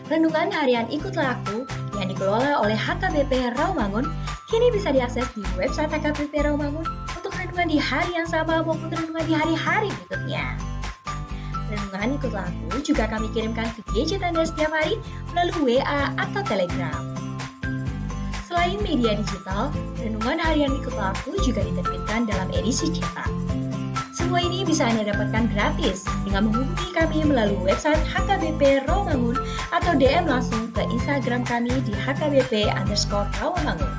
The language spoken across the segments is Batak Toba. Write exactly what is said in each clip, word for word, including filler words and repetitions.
Renungan harian Ikutlah Aku yang dikelola oleh H K B P Rawamangun kini bisa diakses di website H K B P Rawamangun untuk renungan di hari yang sama maupun renungan di hari-hari berikutnya. Renungan Ikutlah Aku juga kami kirimkan ke gadget Anda setiap hari melalui W A atau Telegram. Selain media digital, renungan harian Ikutlah Aku juga diterbitkan dalam edisi cetak. Semua ini bisa Anda dapatkan gratis dengan menghubungi kami melalui website H K B P Rawamangun atau D M langsung ke Instagram kami di H K B P underscore Rawamangun.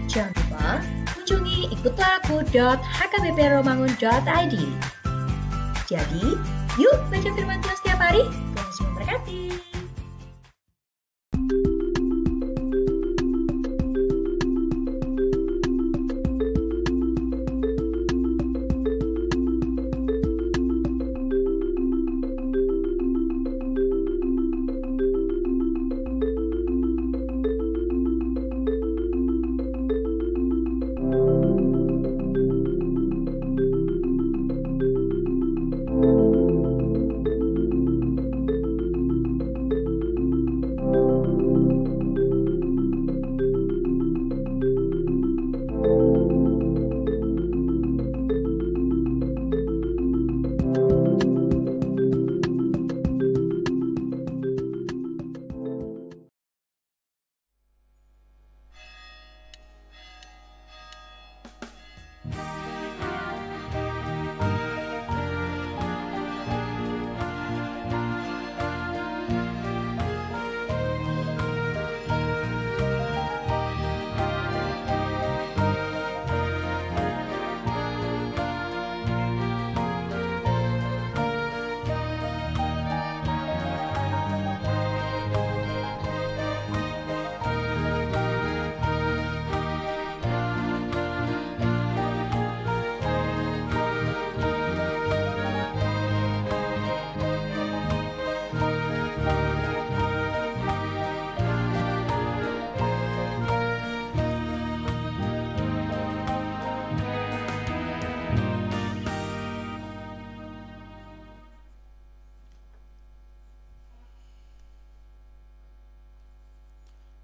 Jangan lupa kunjungi ikutlah aku dot H K B P rawamangun dot I D. Jadi, yuk baca firman Tuhan setiap hari. Tuhan Yesus memberkati.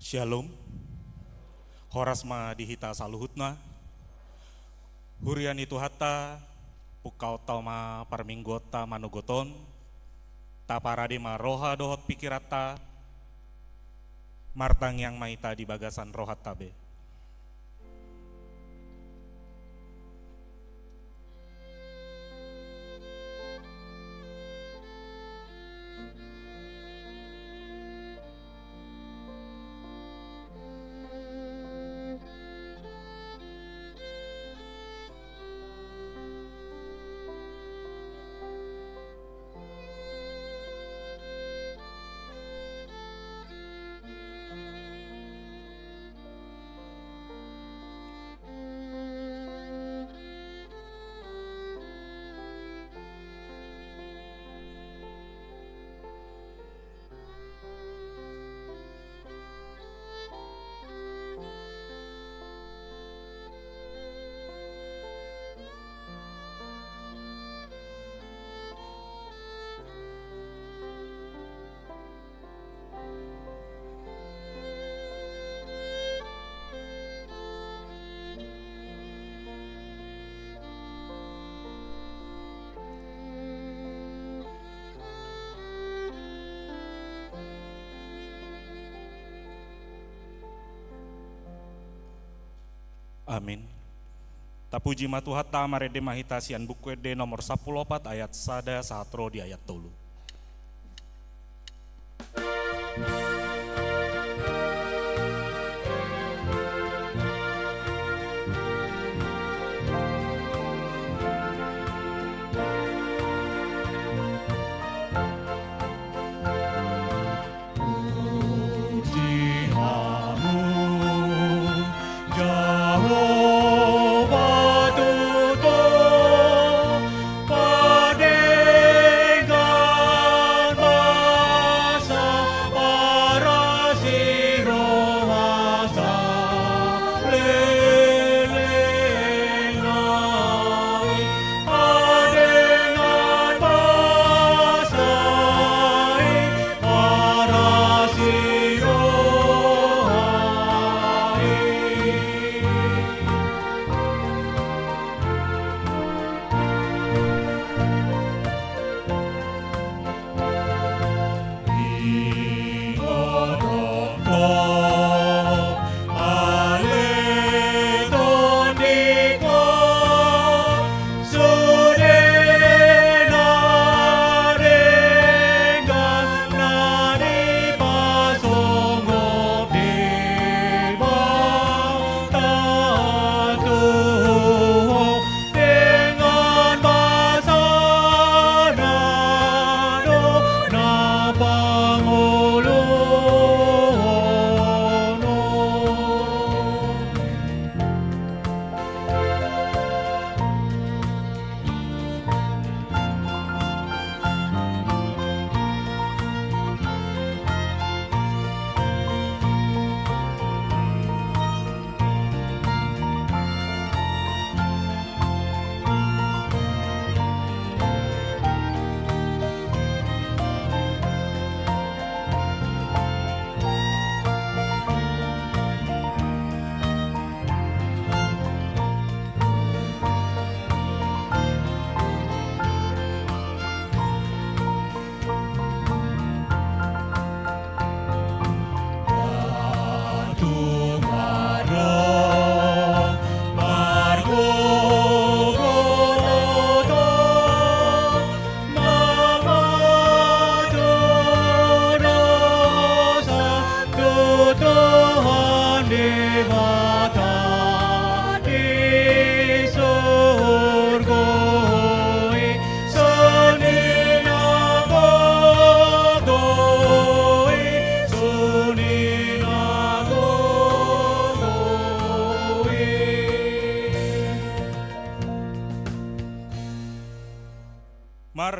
Syalom. Horas ma di hita saluhutna. Huria ni Tuhanta, pungkaonta ma parmingguonta manogot on. Taparade ma roha dohot pikiranta. Martangiang ma hita di bagasan rohanta be. Amin. Tapuji ma Tuhanta, marende ma hita sian Buku Ende nomor sampulu opat ayat sada sahat ro di ayat tolu. Puji Hamu, Jahowa, tutu pardenggan.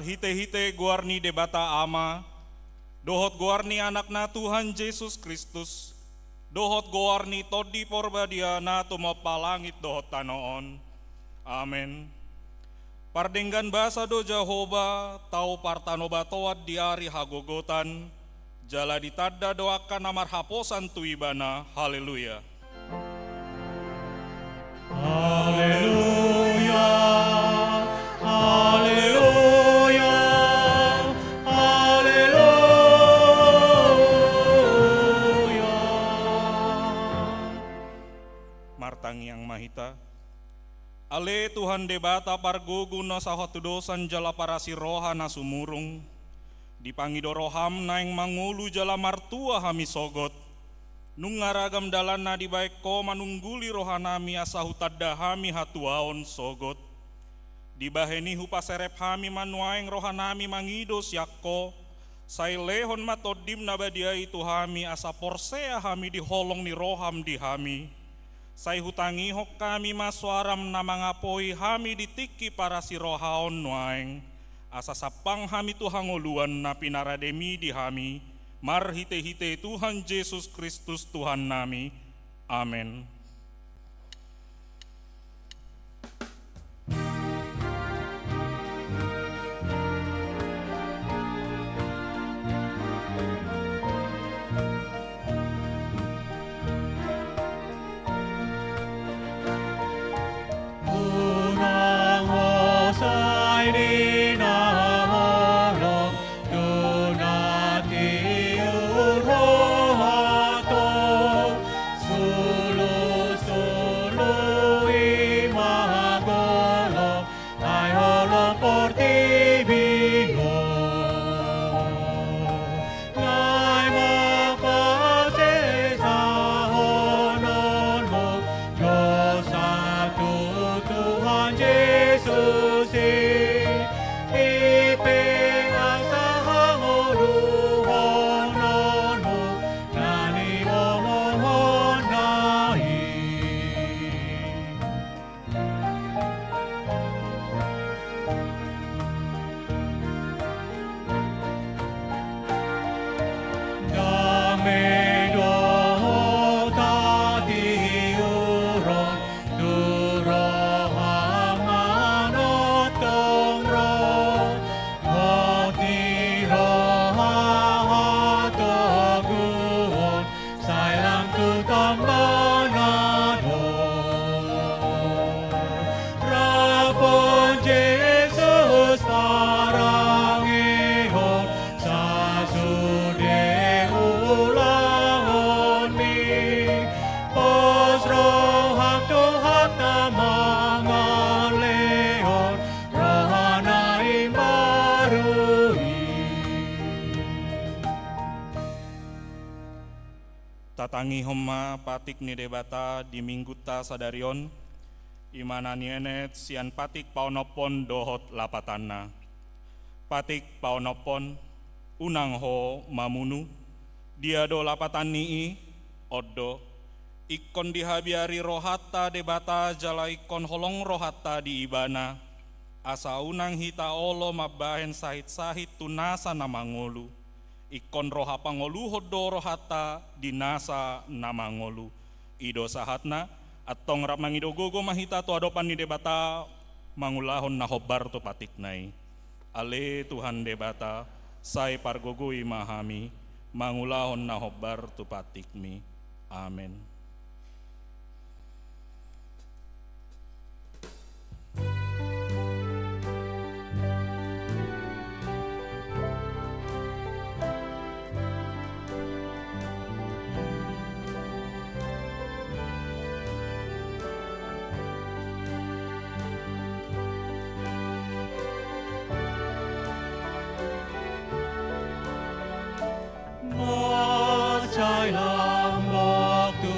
Hite-hite goar ni Debata Ama, dohot goar ni Anakna Tuhan Jesus Kristus, dohot goar ni Tondi Porbadia na tumompa langit dohot tano on. Amen. Pardenggan basa do Jahowa, tau partanobatoan di ari hagogotan, jala ditanda do angka na marhaposan tu Ibana. Haleluya. Haleluya, haleluya, haleluya. Martangiang ma hita. Ale Tuhan Debata pargogo na so hatudosan jala parasi roha na sumurung, dipangido roham naeng mangolu jala martua hami sogot. Nunga ragam dalan na dibahen Ho manungguli rohanami asa hutanda hami hatuaon sogot. Dibahen i hupaserep hami ma nuaeng rohanami mangido sian Ho, sai lehon ma Tondim na badia i tu hami asa porsea hami di holong ni roham di hami. Sai hutangihon hami ma soaram na mangapoi hami di tingki parasi roha on nuaeng, asa sampang hami tu hangoluan na pinarademi di hami, marhite-hite Tuhan Jesus Kristus Tuhannami. Amen. Unang hosai di na holong, tu na tiur rohanta, sulu-sulu i ma holong, ai holong portibi on. Nai ma pasesahononmu dosa tu Tuhan Jesus i, i pe asa hangoluhononmu na nihohomuna i. Dame do hata tiuron, tu roha manongtong ro, hot ni roha hatoguon, sai lam tu tambana do. Rap on Jesus parangehon, sasude ulaonmi, pos roham tu hata mangalehon, roha na imbaru i. Tatangihon ma patik ni Debata di minggunta sadari on, i ma na nienet sian patik paonomhon dohot lapatanna. Patik paonomhon, unang ho mamunu. Dia do lapatanni i? On do, ingkon dihabiari rohanta Debata jala ingkon holong rohanta di Ibana, asa unang hita olo mambahen sahit-sahit tu nasa na mangolu. Ingkon roha pangoluhon do rohanta di nasa na mangolu. I do sahatna, antong rap mangido gogo ma hita tu adopan ni Debata, mangulahon na hombar tu patikna i. Ale Tuhan Debata, sai pargogoi ma hami, mangulahon na hombar tu patikmi. Amen. Mansai lambok tu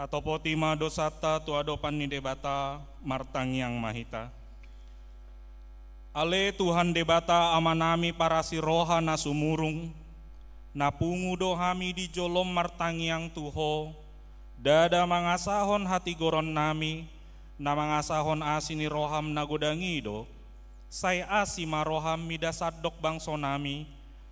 Topoti ma dosanta tu adopan ni Debata, martangiang ma hita. Ale Tuhan Debata Amanami parasi roha na sumurung, na pungu do hami di jolom martangiang tu Ho, ndada mangasahon hatigoronnami, na mangasahon asi ni roham na godang i do, sai asi ma roham mida sandok bangsonami,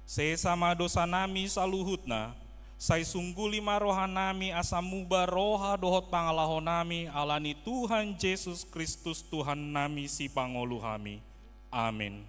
sesa ma dosanami saluhutna, sai sungguli ma rohanami asa muba roha dohot pangalahonami ala ni Tuhan Jesus Kristus Tuhannami Sipangolu hami. Amin.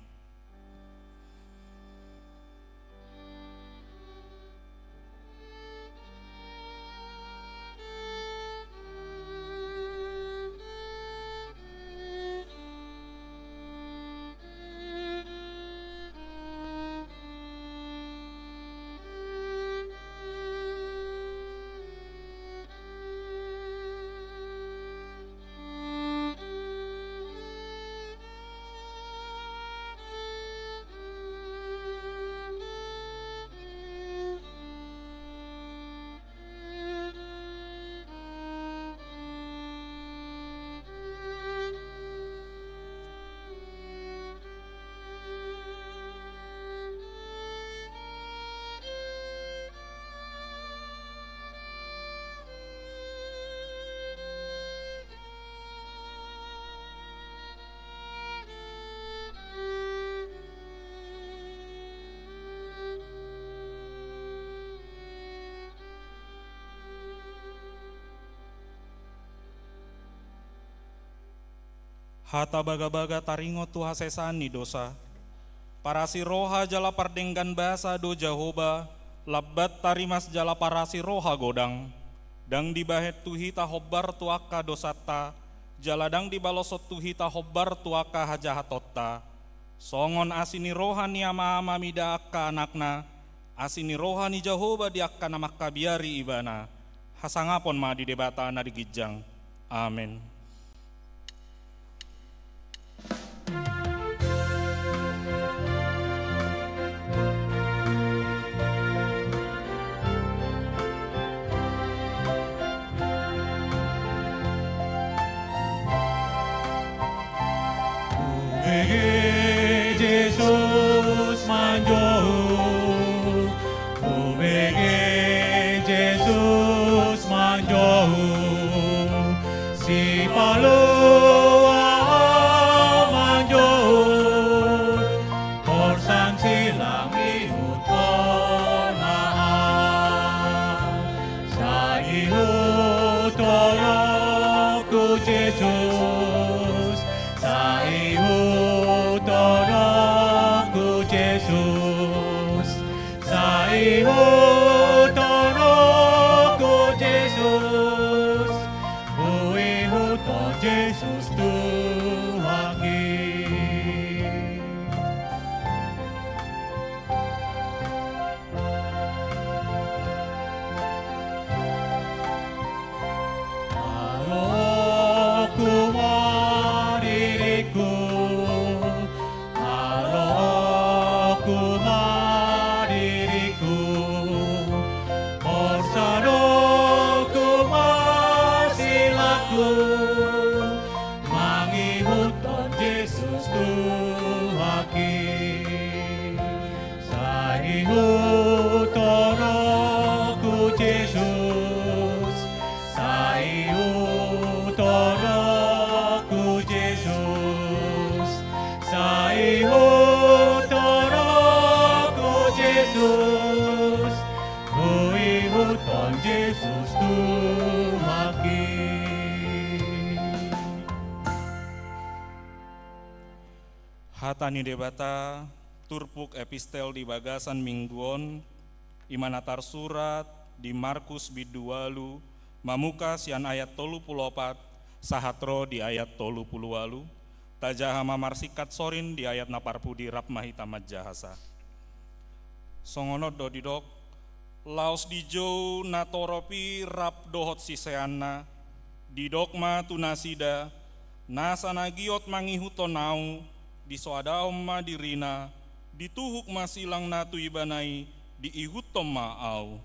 Hata bagabaga taringot tu hasesaan ni dosa. Parasi roha jala pardenggan basa do Jahowa, lambat tarimas jala parasi roha godang. Ndang dibahen tu hita hombar tu angka dosanta, jala ndang dibaloshon tu hita hombar tu angka hajahatonta. Songon asi ni roha ni ama-ama mida angka anakna, asi ni roha ni Jahowa di angka na mangkabiari ibana. Hasangapon ma di Debata na di ginjang. Amen. Hubege Jesus manjou, hubege Jesus manjou, sipalua manjou, horas silang ihuthon ma ahu. Sai ihuthon ho Jesus, sai ihuthon ho Jesus, sai ihuthon ho Jesus, huihut ho Jesus Tuhanki. Aloku ma diringku, aloku ma diringku, porsadongku ma silangku, mangihuthon Jesus Tuhanki. Sai ihuthon ho Jesus, sai ihuthon ho Jesus, sai ihuthon ho Jesus, huihut ho Jesus Tuhanki. Hata ni Debata, turpuk epistel di bagasan minggu on, i ma na tarsurat di Markus bindu ualu, mamungka sian ayat tolu pulu opat, sahat ro di ayat tolu pulu ualu, tajaha ma marsingkat sorin di ayat na parpudi rap ma hita manjahasa. Songon on do didok, laos dijou natorop i rap dohot siseanna, didok ma tu nasida, nasa na giot mangihuthon ahu, disoadahon ma dirina, dituhuk ma silangna tu ibana i, diihuthon ma ahu.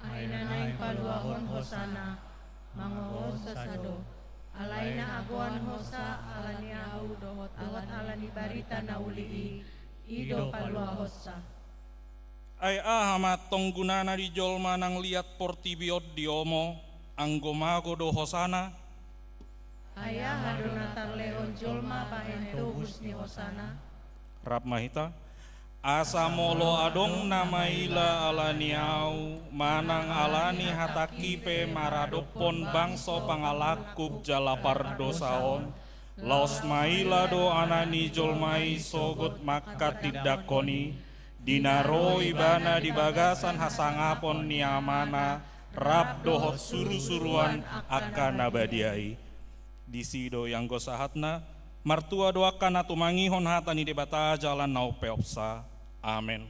Ai na naeng paluahon hosana, mangohoshonsa do. Alai na agoanhonsa ala ni ahu dohot ala ni barita na uli i, i do paluahonsa. Ai aha ma antong gunana di jolma nang liat portibi on diomo, anggo mago do hosana? Ai aha do na tarlehon jolma bahen tobus ni hosana? Rap ma hita. Asa molo adong na maila ala ni ahu, manang ala ni hatangki pe maradophon bangso pangalangkup jala pardosa on, laos maila do Anak ni jolma i sogot manghatindanghon i, di na ro Ibana di bagasan hasangapon ni Amana, rap dohot surusuruan angka na badia i. Disi do ianggo sahatna. Martua do angka na tumangihon hata ni Debata jala na umpeopsa. Amen.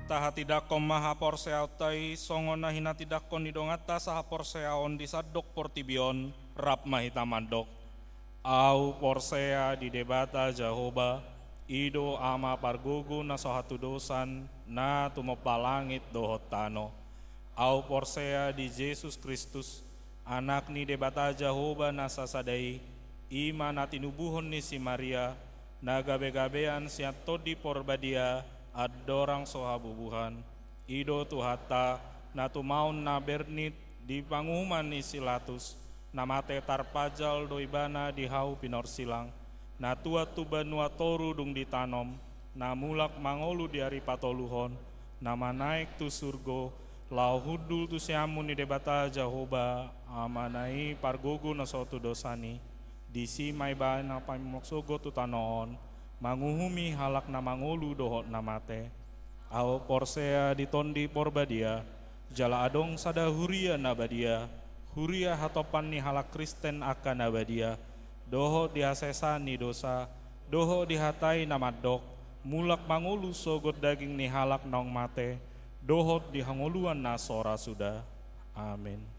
Tahatindangkon ma haporseaonta i songon na hinatindangkon ni donganta sahaporseaon di sandok portibi on. Rap ma hita mandok. Ahu porsea di Debata Jahowa, i do Ama pargogo na so hatudosan, na tumompa langit dohot tano. Ahu porsea di Jesus Kristus, Anak ni Debata Jahowa na sasada i, i ma na tinubuhon ni si Maria, na gabegabean sian Tondi Porbadia, andorang so habubuhan. I do Tuhanta, na tumaon na bernit di panguhuman ni si Latus, na mate tarpajal do Ibana di hau pinorsilang, na tuat tu banua toru dung ditanom, na mulak mangolu di ari patoluhon, na manaek tu surgo, laho hundul tu siamun ni Debata Jahowa, Amana i pargogo na so hatudosan i. Disi ma Ibana paimok sogot tu tano on, manguhumi halak na mangolu dohot na mate. Ahu porsea di Tondi Porbadia, jala adong sada huria na badia, huria hatompan ni halak Kristen angka na badia, dohot di hasesaan ni dosa, dohot di hata i na mandok, mulak mangolu sogot daging ni halak naung mate, dohot di hangoluan na so ra suda. Amen.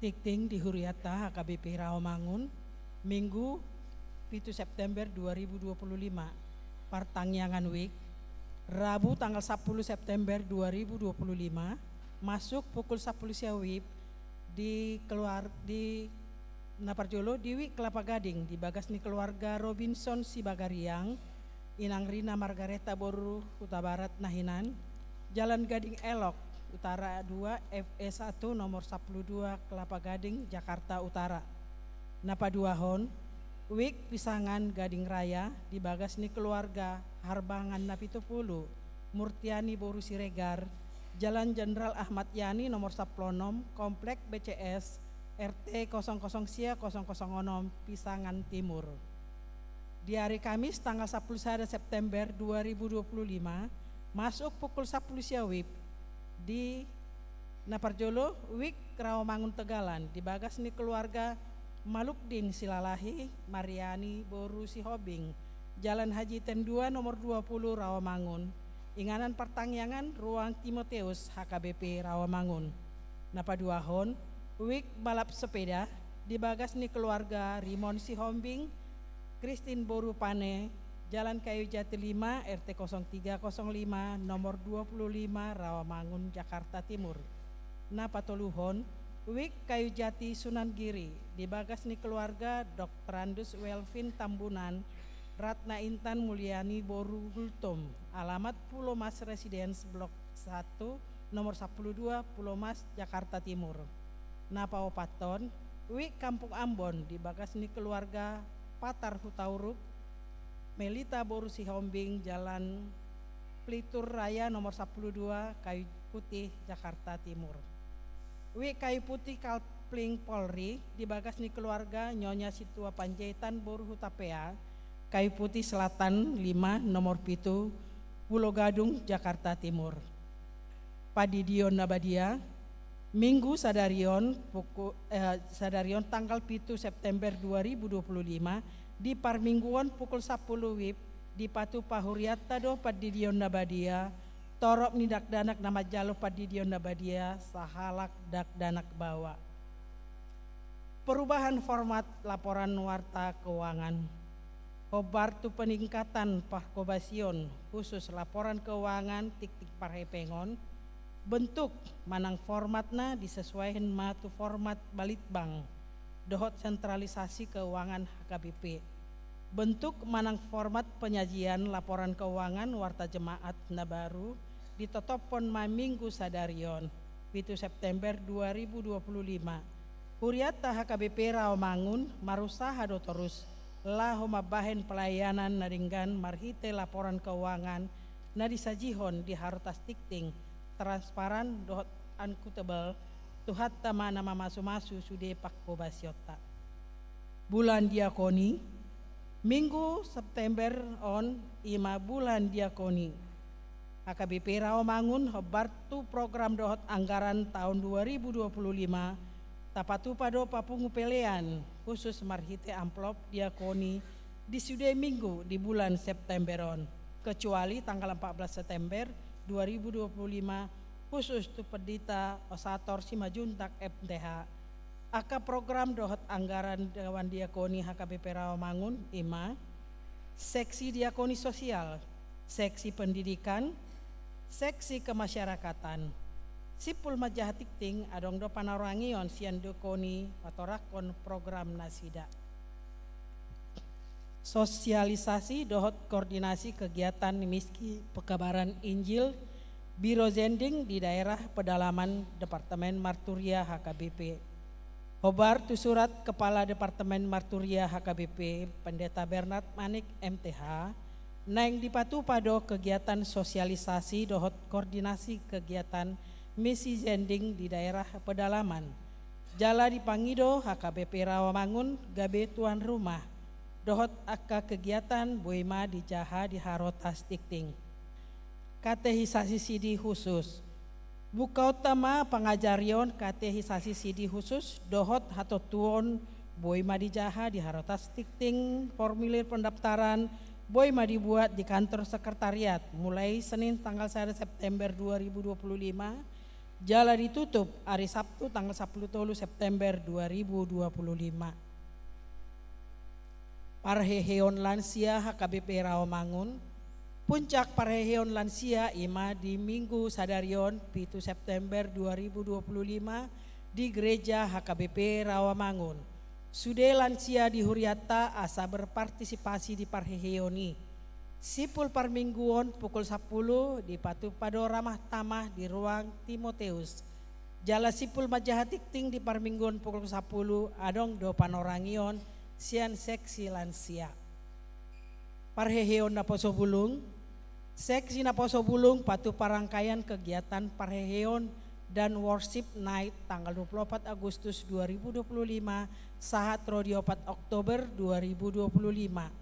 Tingting di hurianta H K B P Rawamangun, Minggu, pitu September dua ribu dua puluh lima, partangiangan wijk, Rabu tanggal sapuluh September dua ribu dua puluh lima, masuk pukul sapuluh sia wib di keluar-, di na parjolo di Wijk Kelapa Gading di bagas ni keluarga Robinson Sibagariang, Inang Rina Margareta boru Hutabarat na hinan, Jalan Gading Elok, Utara dua, F E satu, nomor sapuluh dua, Kelapa Gading, Jakarta Utara. Na paduahon, Wijk Pisangan Gading Raya di bagas ni keluarga Harbangan na pitu pulu, Murtiani boru Siregar, Jalan Jenderal Ahmad Yani nomor sapuluh onom, Komplek B C S, R T kosong kosong sia kosong kosong onom, Pisangan Timur. Di ari Kamis tanggal sapuluh sada September dua ribu dua puluh lima, masuk pukul sapuluh sia wib di na parjolo, Wijk Rawamangun Tegalan di bagas ni keluarga Malukdin Silalahi, Mariani boru Sihombing, Jalan Haji Ten dua nomor dua puluh, Rawamangun. Inganan partangiangan ruang Timoteus, H K B P Rawamangun. Na paduahon, Wijk Balap Sepeda di bagas ni keluarga Rimon Sihombing, Kristin boru Pane, Jalan Kayu Jati lima, R T kosong tiga kosong lima, nomor dua puluh lima, Rawamangun, Jakarta Timur. Na patoluhon, Wijk Kayu Jati Sunan Giri di bagas ni keluarga Doktorandus Welvin Tambunan, Ratna Intan Mulyani boru Gultom, alamat Pulo Mas Residence, Blok satu, nomor sapuluh dua, Pulo Mas, Jakarta Timur. Na paopathon, Wijk Kampung Ambon di bagas ni keluarga Patar Hutauruk, Melita boru Sihombing, Jalan Pelitur Raya nomor sapuluh dua, Kayu Putih, Jakarta Timur. Wijk Kayu Putih Kalpling Polri di bagas ni keluarga Nyonya Situa Panjaitan boru Hutapea, Kayu Putih Selatan lima nomor pitu, Pulo Gadung, Jakarta Timur. Pandidion na badia, Minggu sadarion, puku-, eh, sadarion tanggal pitu September dua ribu dua puluh lima, di parmingguon pukul sapuluh wib, dipatupa hurianta do pandidion na badia, torop ni dakdanak na manjalo pandidion na badia, sahalak dakdanak baoa. Perubahan format laporan warta keuangan. Hombar tu peningkatan parhobasion khusus laporan keuangan tingting parhepengon, bentuk manang formatna disesuaikan ma tu format Balitbank dohot sentralisasi keuangan H K B P. Bentuk manang format penyajian laporan keuangan warta jemaat na baru ditotophon ma Minggu sadarion, pitu September dua ribu dua puluh lima. Hurianta H K B P Rawamangun marusaha do torus laho mambahen pelayanan na denggan marhite laporan keuangan na disajihon di harotas tingting, transparan dohot akuntabel. Tuhanta ma na mamasumasu sude panghobasionta. Bulan diakoni. Minggu September on i ma bulan diakoni. H K B P Rawamangun hombar tu program dohot anggaran taon dua ribu dua puluh lima, tapatupa do papungu pelean khusus marhite amplop diakoni di sude minggu di bulan September on, kecuali tanggal empat belas September dua ribu dua puluh lima, khusus tu Pendeta Osator Simanjuntak M T H. Angka program dohot anggaran dewan diakoni H K B P Rawamangun i ma: seksi diakoni sosial, seksi pendidikan, seksi kemasyarakatan. Simpul manjaha tingting, adong do panorangion sian diakoni patorangkon program nasida. Sosialisasi dohot koordinasi kegiatan miski pekabaran Injil, Biro Zending di daerah pedalaman Departemen Marturia H K B P. Hombar tu surat Kepala Departemen Marturia H K B P, Pendeta Bernard Manik M T H, naeng dipatupa do kegiatan sosialisasi dohot koordinasi kegiatan misi Zending di daerah pedalaman. Jala dipangido H K B P Rawamangun gabe tuan rumah dohot angka kegiatan boi ma dijaha di harotas tingting. Katekisasi sidi khusus. Bukaonta ma pangajarion katekisasi sidi khusus dohot hatontuon boi ma dijaha di harotas tingting, formulir pendaftaran boi ma dibuat di kantor sekretariat mulai Senin tanggal sada September dua ribu dua puluh lima, Jala ditutup ari Sabtu tanggal sampulu tolu September dua ribu dua puluh lima. Parheheon lansia H K B P Rawamangun. Puncak parheheon lansia i ma di Minggu sadari on, pitu September dua ribu dua puluh lima, di Gereja H K B P Rawamangun. Sude lansia di hurianta asa berpartisipasi di parheheon i. Simpul parmingguon pukul sampulu dipatupa do ramah tamah di ruang Timoteus. Jala simpul manjaha tingting di parmingguon pukul sampulu adong do panorangion sian seksi lansia. Parheheon naposo bulung. Seksi naposo bulung patupa rangkaian kegiatan parheheon dan worship night tanggal dua puluh opat Agustus dua ribu dua puluh lima sahat ro di opat Oktober dua ribu dua puluh lima.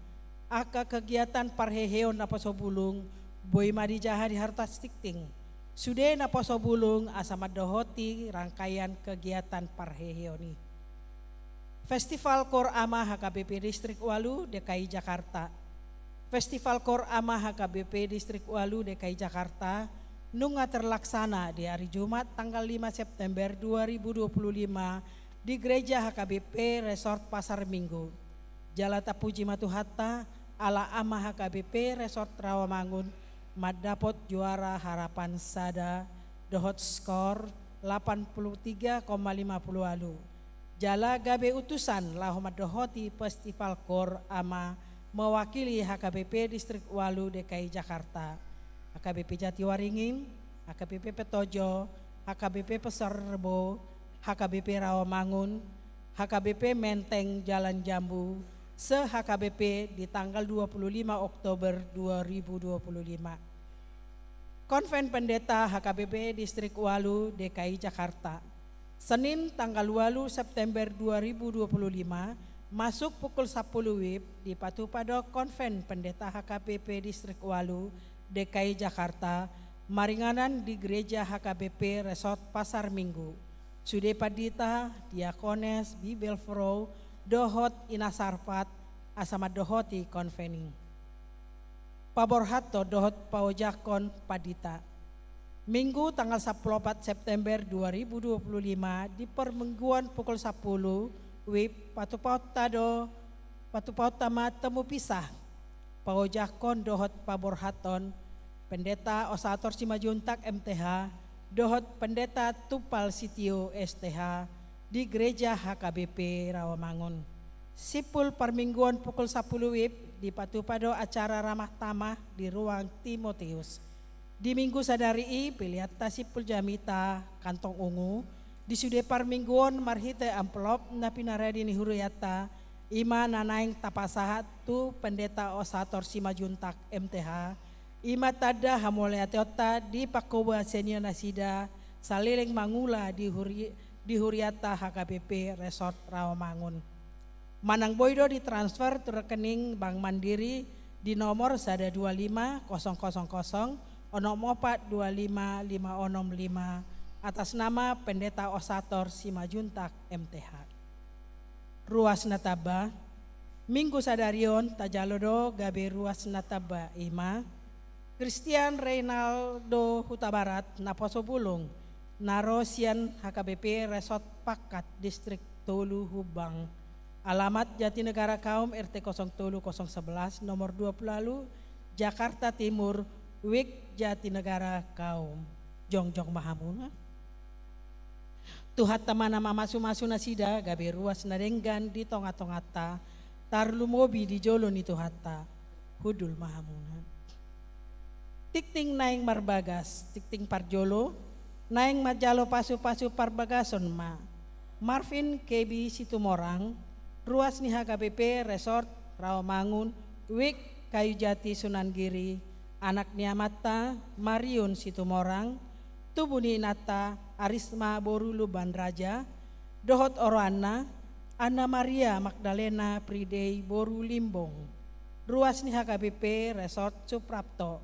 Angka kegiatan parheheon naposo bulung boi ma dijaha di hartas tingting. Sude naposo bulung asa mandohoti rangkaian kegiatan parheheon i. Festival Koor Ama H K B P Distrik Walu D K I Jakarta. Festival Koor Ama H K B P Distrik Walu D K I Jakarta nunga terlaksana di hari Jumat tanggal lima September dua ribu dua puluh lima di Gereja H K B P Resort Pasar Minggu. Jala tapuji ma Tuhanta, ala Ama H K B P Resort Rawamangun mandapot juara harapan sada dohot skor lapan puluh tiga koma lima puluh walu. Jala gabe utusan laho mandohoti Festival Koor Ama mewakili H K B P Distrik Walu D K I Jakarta, H K B P Jatiwaringin, H K B P Petojo, H K B P Pasar Rebo, H K B P Rawamangun, H K B P Menteng Jalan Jambu, se-H K B P di tanggal dua puluh lima Oktober dua ribu dua puluh lima. Konven Pendeta H K B P Distrik Walu D K I Jakarta. Senin tanggal walu September dua ribu dua puluh lima, masuk pukul sampulu wib, dipatupa do Konven Pendeta H K B P Distrik Walu D K I Jakarta, maringanan di Gereja H K B P Resort Pasar Minggu. Sude pandita, diakones, bibelvrouw, dohot ina sarpat, asa mandohoti konven i. Paborhathon dohot paojakhon pandita. Minggu tanggal sampulu opat September dua ribu dua puluh lima di parmingguon pukul sampulu wib patupaonta do, patupaonta ma temu pisah. Paojakhon dohot paborhathon Pendeta Osator Simanjuntak M T H dohot Pendeta Tumpal Sitio S T H di Gereja H K B P Rawamangun. Simpul parmingguon pukul sampulu wib dipatupa do acara ramah tamah di ruang Timoteus. Di Minggu sadari i, peleanta simpul jamita kantong ungu, di sude parmingguon marhite amplop na pinaradi ni hurianta, i ma na naeng tapasahat tu Pendeta Osator Simanjuntak M T H, i ma tanda hamauliateonta di pangkobasiononna nasida saleleng mangula di huri-, di hurianta H K B P Resort Rawamangun. Manang boi do ditransfer tu rekening Bank Mandiri di nomor sada dua lima kosong kosong kosong onom opat dua lima lima onom lima, atas nama Pendeta Osator Simanjuntak M T H. Ruas na tamba. Minggu sadari on tajalo do gabe ruas na tamba, i ma Christian Reynaldo Hutabarat, naposo bulung, na ro sian H K B P Resort Pangkat, Distrik Tolu Humbang. Alamat Jatinegara Kaum, R T kosong tolu kosong sebelas, nomor dua puluh walu, Jakarta Timur, Wijk Jatinegara Kaum. Jongjong ma hamuna. Tuhanta ma na mamasumasu nasida gabe ruas na denggan di tongatonganta, tarlumobi di jolo ni Tuhanta. Hundul ma hamuna. Tingting naeng marbagas, tingting parjolo, naeng manjalo pasupasu parbagason ma Marvin Kebi Situmorang, ruas ni H K B P Resort Rawamangun, Wijk Kayujati Sunan Giri, anak ni amanta Mariun Situmorang, tubu ni inanta Arisma boru Lumban Raja, dohot oroanna Anna Maria Magdalena Pridei boru Limbong, ruas ni H K B P Resort Suprapto,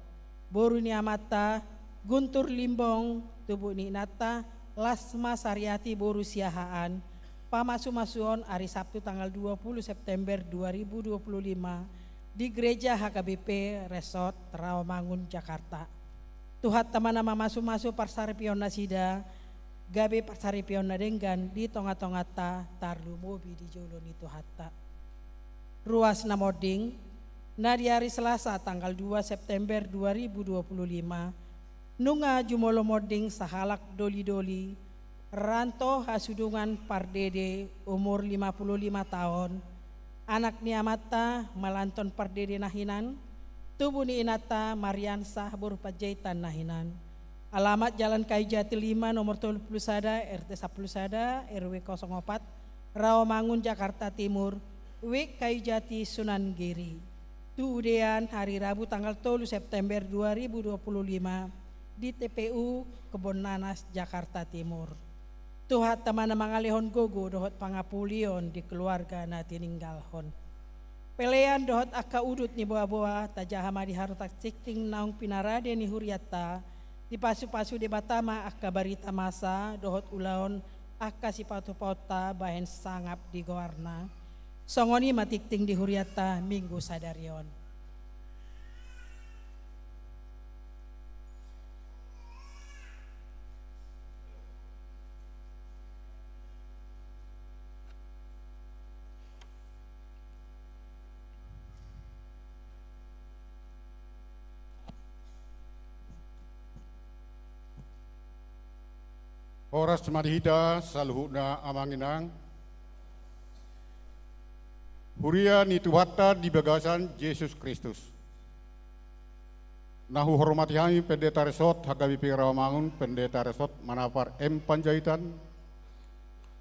boru ni amanta Guntur Limbong, tubu ni inanta Lasma Sariati boru Siahaan, pamasumasuon ari Sabtu tanggal dua puluh September dua ribu dua puluh lima di Gereja H K B P Resort Rawamangun, Jakarta. Tuhanta ma na mamasumasu parsaripeon nasida, gabe parsaripeon na denggan di tonga-tonganta, tarlumobi di jolo ni Tuhanta. Ruas na monding, na di ari Selasa tanggal dua September dua ribu dua puluh lima, nunga jumolo monding sahalak doli-doli, Ranto Hasudungan Pardede, umur lima puluh lima taon, anak ni amanta Malanton Pardede na hinan, tubu ni inanta Mariansah boru Panjaitan na hinan. Alamat Jalan Kayu Jati lima, nomor tolu pulu sada, R T sampulu sada, R W kosong opat, Rawamangun, Jakarta Timur, Wik Kayu Jati, Sunan Giri. Tu udean hari Rabu tanggal tolu September dua ribu dua puluh lima di T P U Kebon Nanas, Jakarta Timur. Tuhanta ma na mangalehon gogo dohot pangapulion di keluarga na tininggalhon. Pelean dohot angka udut ni boa-boa tajaha ma di haroro tingting naung pinarade ni hurianta, dipasu-pasu Debata ma angka barita masa dohot ulaon angka sipatupaonta bahen sangap di goarna. Songon i ma tingting di hurianta Minggu sadari on. Horas ma di hita saluhutna amang inang, huria ni Tuhanta di bagasan Jesus Kristus. Na huhormati hami Pendeta Resort H K B P Rawamangun, Pendeta Resort Manapar M Panjaitan,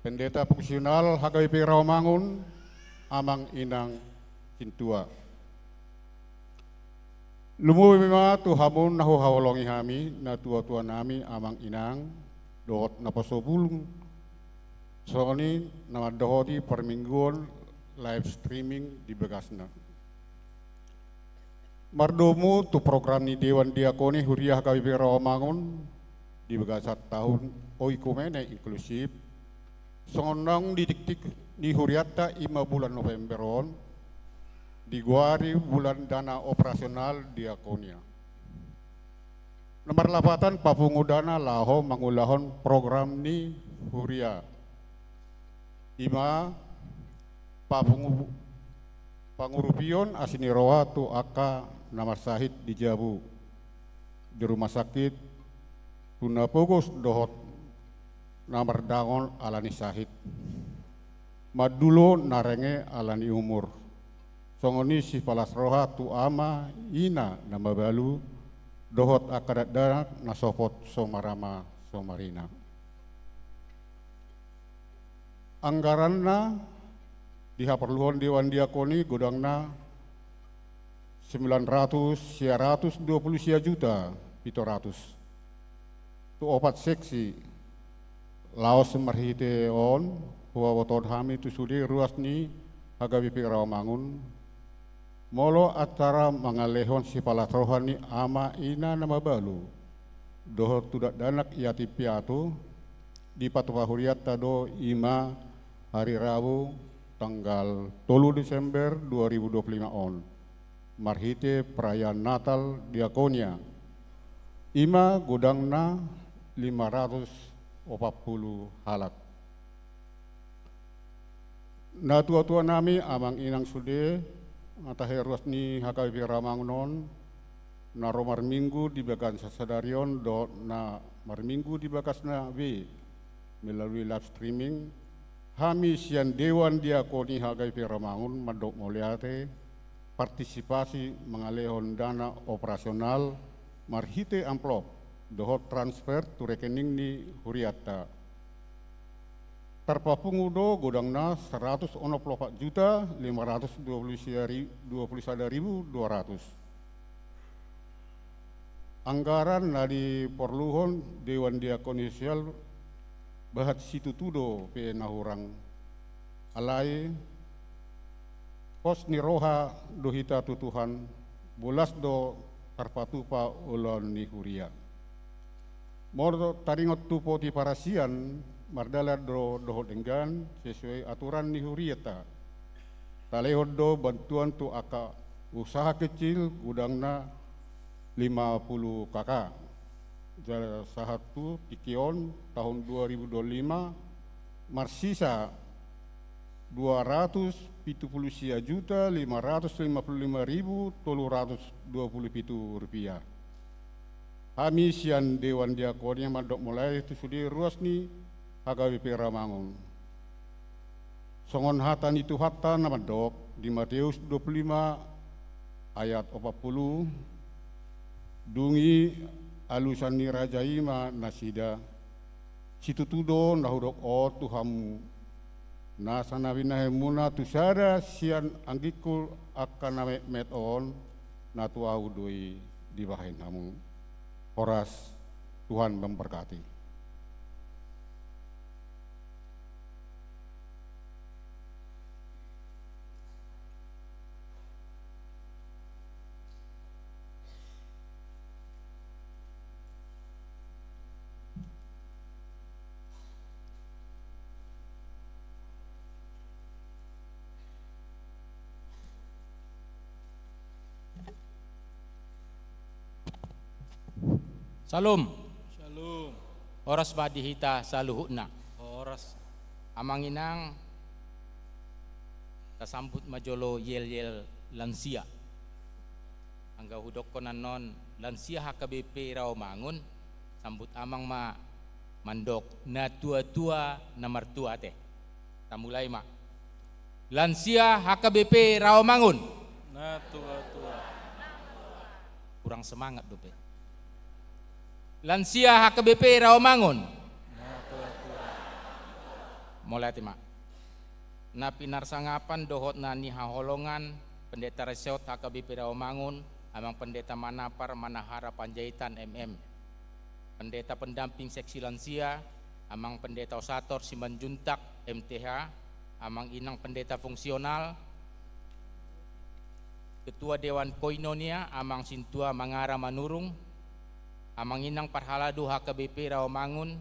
Pendeta Fungsional H K B P Rawamangun, amang inang sintua. Lumobi ma tu hamu na huhaholongi hami, natua-tua nami, amang inang, dohot naposobulung, songon i na mandohoti parmingguon live streaming di bagasna. Mardomu tu program ni Dewan Diakoni Huria H K B P Rawamangun di bagasan taon oikumene inklusif, songon naung ditiktik ni hurianta, i ma bulan November on, digoari bulan dana operasional diakonia. Na marlapatan papungu dana laho mangulahon program ni huria. I ma papungu, pangurupion asi ni roha tu angka na marsahit di jabu, di rumah sakit, tu na pogos dohot na mardangon ala ni sahit, mandulo na renge ala ni umur. Songon i sipalas roha tu ama, ina na mabalu, dohot angka dakdanak na sopot so marama so marina. Anggaranna di haporluhon Dewan Diakoni godangna sembilan ratus, sia ratus dua puluh sia juta pitu ratus. Tu opat seksi. Laos marhite on hubotohon hami tu sude ruas ni H K B P Rawamangun, molo acara mangalehon sipalas roha ni ama ina na mabalu dohot tu dakdanak yatim piatu, dipatupa hurianta do, i ma hari Rabu tanggal tolu Desember dua ribu dua puluh lima on, marhite perayaan Natal diakonia, i ma godangna lima ratus opat pulu halak. Natua-tua nami, amang inang sude, na tahe ruas ni H K B P Rawamangun on, na ro marminggu di bagasan sadari on dohot na marminggu di bagasna be melalui live streaming, hami sian Dewan Diakoni H K B P Rawamangun mandok mauliate, partisipasi mangalehon dana operasional marhite amplop dohot transfer tu rekening ni hurianta. Tarpapungu do godangna saratus onom pulu opat juta lima ratus dua pulu sada ribu dua ratus. Anggaran na diporluhon Dewan Diakoni Sosial bahat situtu do pe na hurang. Alai pos ni roha do hita tu Tuhan, bolas do tarpatupa ulaon ni huria. Molo taringot tu poti parasian, mardalan do dohot denggan sesuai aturan ni hurianta. Talehon do bantuan tu angka usaha kecil godangna lima pulu K K. Jala sahat tu tingki on, tahun dua ribu dua puluh lima, marsisa dua ratus pitu puluh sia juta lima ratus lima puluh lima ribu tolu ratus dua puluh pitu rupiah. Hami sian Dewan Diakonia mandok mauliate tu sude ruas ni H K B P Rawamangun. Songon hata ni Tuhanta na mandok di Mateus dua puluh lima ayat opat puluh, "Dung i alusan ni raja i ma nasida, situtu do na hudok on tu hamu, nasa na binahenmuna tu sada sian anggingku angka na metmet on, na tu ahu do i dibahen hamu." Horas, Tuhan memberkati. Syalom. Syalom. Horas ma di hita saluhutna. Horas. Amang inang, tasambut ma jolo yel-yel lansia. Anggo hudokkon annon lansia H K B P Rawamangun, sambut amang ma mandok na tua-tua na martua ate. Tamulai ma. Lansia H K B P Rawamangun. Na tua-tua. Kurang semangat dope. Lansia H K B P Rawamangun. Na tua-tua. Mauliate ma. Na pinarsangapan dohot na nihaholongan Pendeta Resort H K B P Rawamangun, Amang Pendeta Manapar Manahara Panjaitan M M. Pendeta pendamping seksi lansia, Amang Pendeta Osator Simanjuntak M T H, Amang Inang Pendeta fungsional, Ketua Dewan Koinonia, Amang Sintua Mangara Manurung, Amang Inang parhalado H K B P Rawamangun,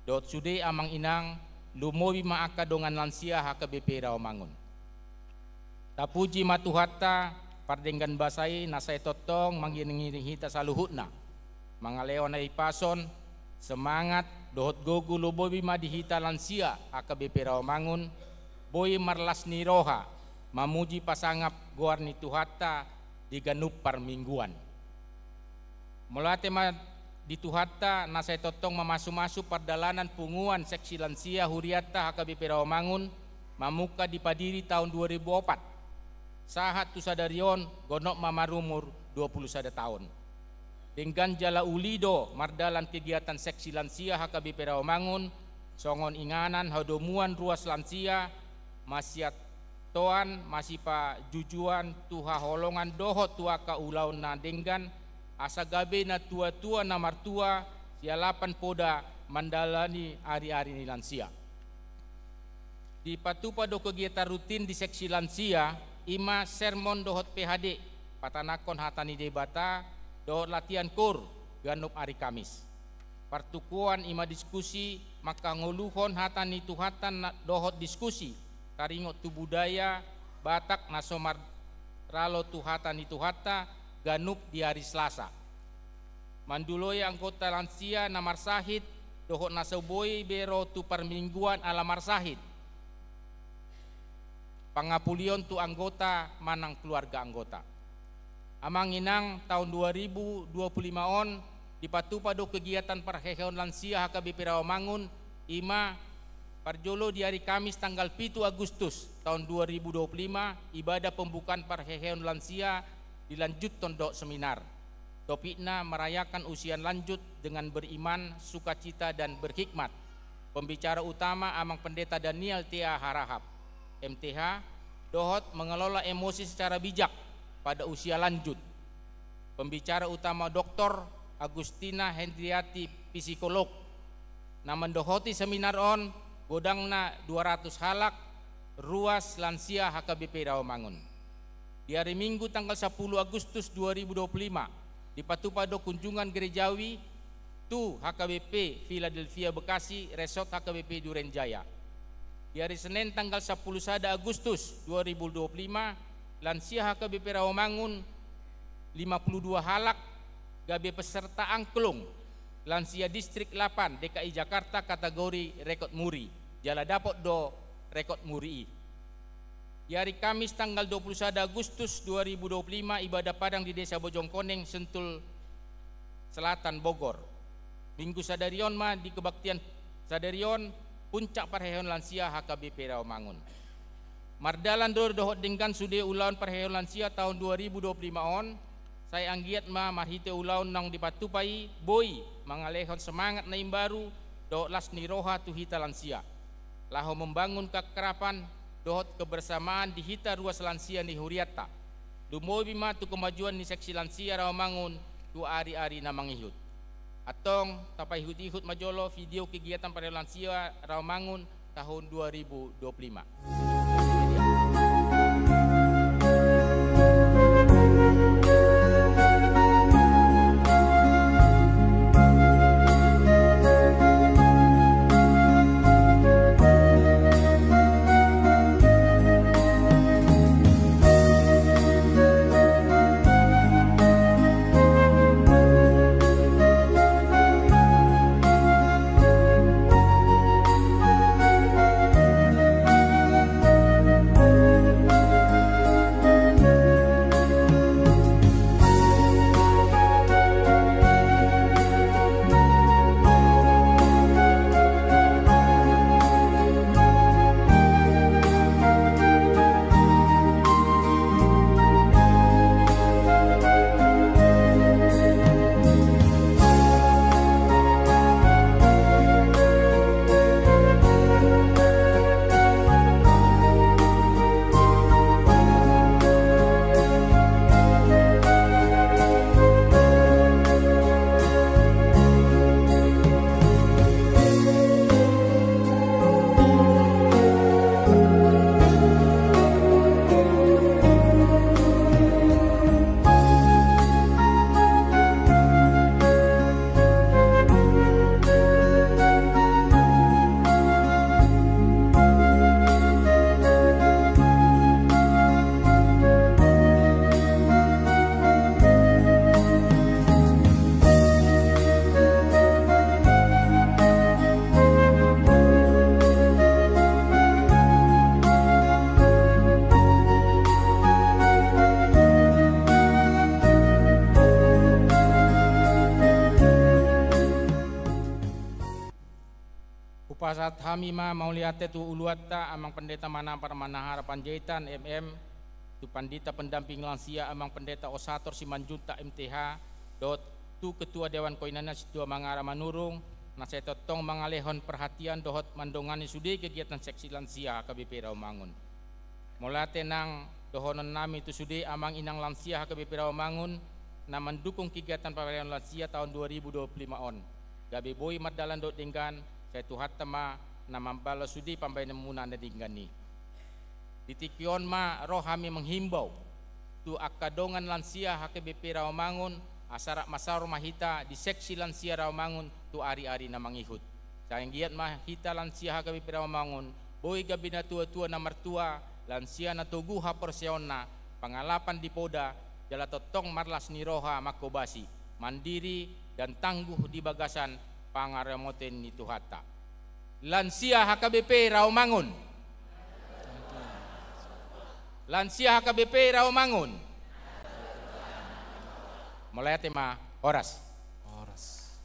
dohot sude Amang Inang, lumobi ma angka dongan lansia H K B P Rawamangun. Tapuji ma Tuhanta, pardenggan basa i na sai tongtong mangiring-iring hita saluhutna. Mangalehon hahipason, semangat, dohot gogo lumobi ma di hita lansia H K B P Rawamangun, boi marlas ni roha, mamuji pasangap goar ni Tuhanta di ganup parmingguan. Mauliate ma di Tuhanta na sai tongtong mamasu-masu pardalanan punguan seksi lansia hurianta H K B P Rawamangun mamungka dipadiri taon dua ribu opat. Sahat tu sadari on, gondok ma marumur dua puluh sada taon. Denggan jala uli do mardalan kegiatan seksi lansia H K B P Rawamangun, songon inganan hadomuan ruas lansia, masiatoan, masipajujuan tu haholongan dohot tu angka ulaon na denggan, asa gabe na tua-tua na martua, sialapan poda mandalani ari-ari ni lansia. Dipatupa do kegiatan rutin di seksi lansia, i ma sermon dohot P H D, patanakhon hata ni Debata, dohot latihan koor, ganup ari Kamis. Partukuan i ma diskusi, mangkangoluhon hata ni Tuhanta na-, dohot diskusi, taringot tu budaya Batak na so maralo tu hata ni Tuhanta, ganup di ari Selasa. Manduloi anggota lansia na marsahit, dohot na so boi be ro tu parmingguan ala marsahit. Pangapulion tu anggota manang keluarga anggota. Amang inang, taon dua ribu dua puluh lima on, dipatupa do kegiatan parheheon lansia H K B P Rawamangun, i ma parjolo di ari Kamis tanggal pitu Agustus taon dua ribu dua puluh lima, ibadah pembukaan parheheon lansia dilanjuthon dohot seminar. Topikna merayakan usia lanjut dengan beriman, sukacita, dan berhikmat. Pembicara utama Amang Pendeta Daniel T A Harahap, M T H, dohot mengelola emosi secara bijak pada usia lanjut. Pembicara utama Doktor Agustina Hendriati, psikolog. Na mandohoti seminar on, godangna dua ratus halak, ruas lansia H K B P Rawamangun. Di ari Minggu tanggal sepuluh Agustus dua ribu dua puluh lima, dipatupa do kunjungan gerejawi tu H K B P Philadelphia Bekasi, Resort H K B P Duren Jaya. Di ari Senen tanggal sepuluh sada Agustus dua ribu dua puluh lima, lansia H K B P Rawamangun lima puluh dua halak, gabe peserta angklung. lansia Distrik lapan D K I Jakarta kategori rekod muri, jala dapot do rekod muri i. Di ari Kamis tanggal dua puluh sada Agustus dua ribu dua puluh lima, ibadah padang di Desa Bojongkoneng, Sentul Selatan, Bogor. Minggu sadari on ma di kebaktian sadari on puncak parheheon lansia H K B P Rawamangun. Mardalan do dohot denggan sude ulaon parheheon lansia taon dua ribu dua puluh lima on, sai anggiat ma marhite ulaon naung dipatupa i boi mangalehon semangat na imbaru dohot las ni roha tu hita lansia, laho membangun keakraban dohot kebersamaan di hita ruas lansia ni hurianta. Lumobi ma tu kemajuan ni seksi lansia Rawamangun tu ari-ari na mangihut. Antong tapaihut-ihut ma jolo video kegiatan parheheon lansia Rawamangun taon dua ribu dua puluh lima. Hupasahat hami ma mauliate tu uluanta Amang Pendeta Manampar Manahara Panjaitan M M, tu Pandita Pendamping Lansia Amang Pendeta Osator Simanjuntak M T H, dohot tu Ketua Dewan Koinanna Sintua Mangara Manurung, na sai tongtong mangalehon perhatian dohot mandongani sude kegiatan seksi lansia H K B P Rawamangun. Mauliate nang dohonon nami tu sude amang inang lansia H K B P Rawamangun na mandukung kegiatan parheheon lansia taon dua ribu dua puluh lima on. Gabe boi mardalan dohot denggan, sai Tuhanta ma na mambalas sude pambahenanmuna na denggan i. Di tingki on ma ro hami menghimbau tu angka dongan lansia H K B P Rawamangun, asa rap masaor ma hita di seksi lansia Rawamangun tu ari-ari na mangihut. Sai anggiat ma hita lansia H K B P Rawamangun, boi gabe natuatua na martua, lansia na togu haporseaonna, pangalapan di poda, jala tongtong marlas ni roha manghobasi, mandiri dan tangguh di bagasan pangaramotion ni Tuhanta. Lansia H K B P Rawamangun. Lansia H K B P Rawamangun. Mauliate ma, horas. Horas.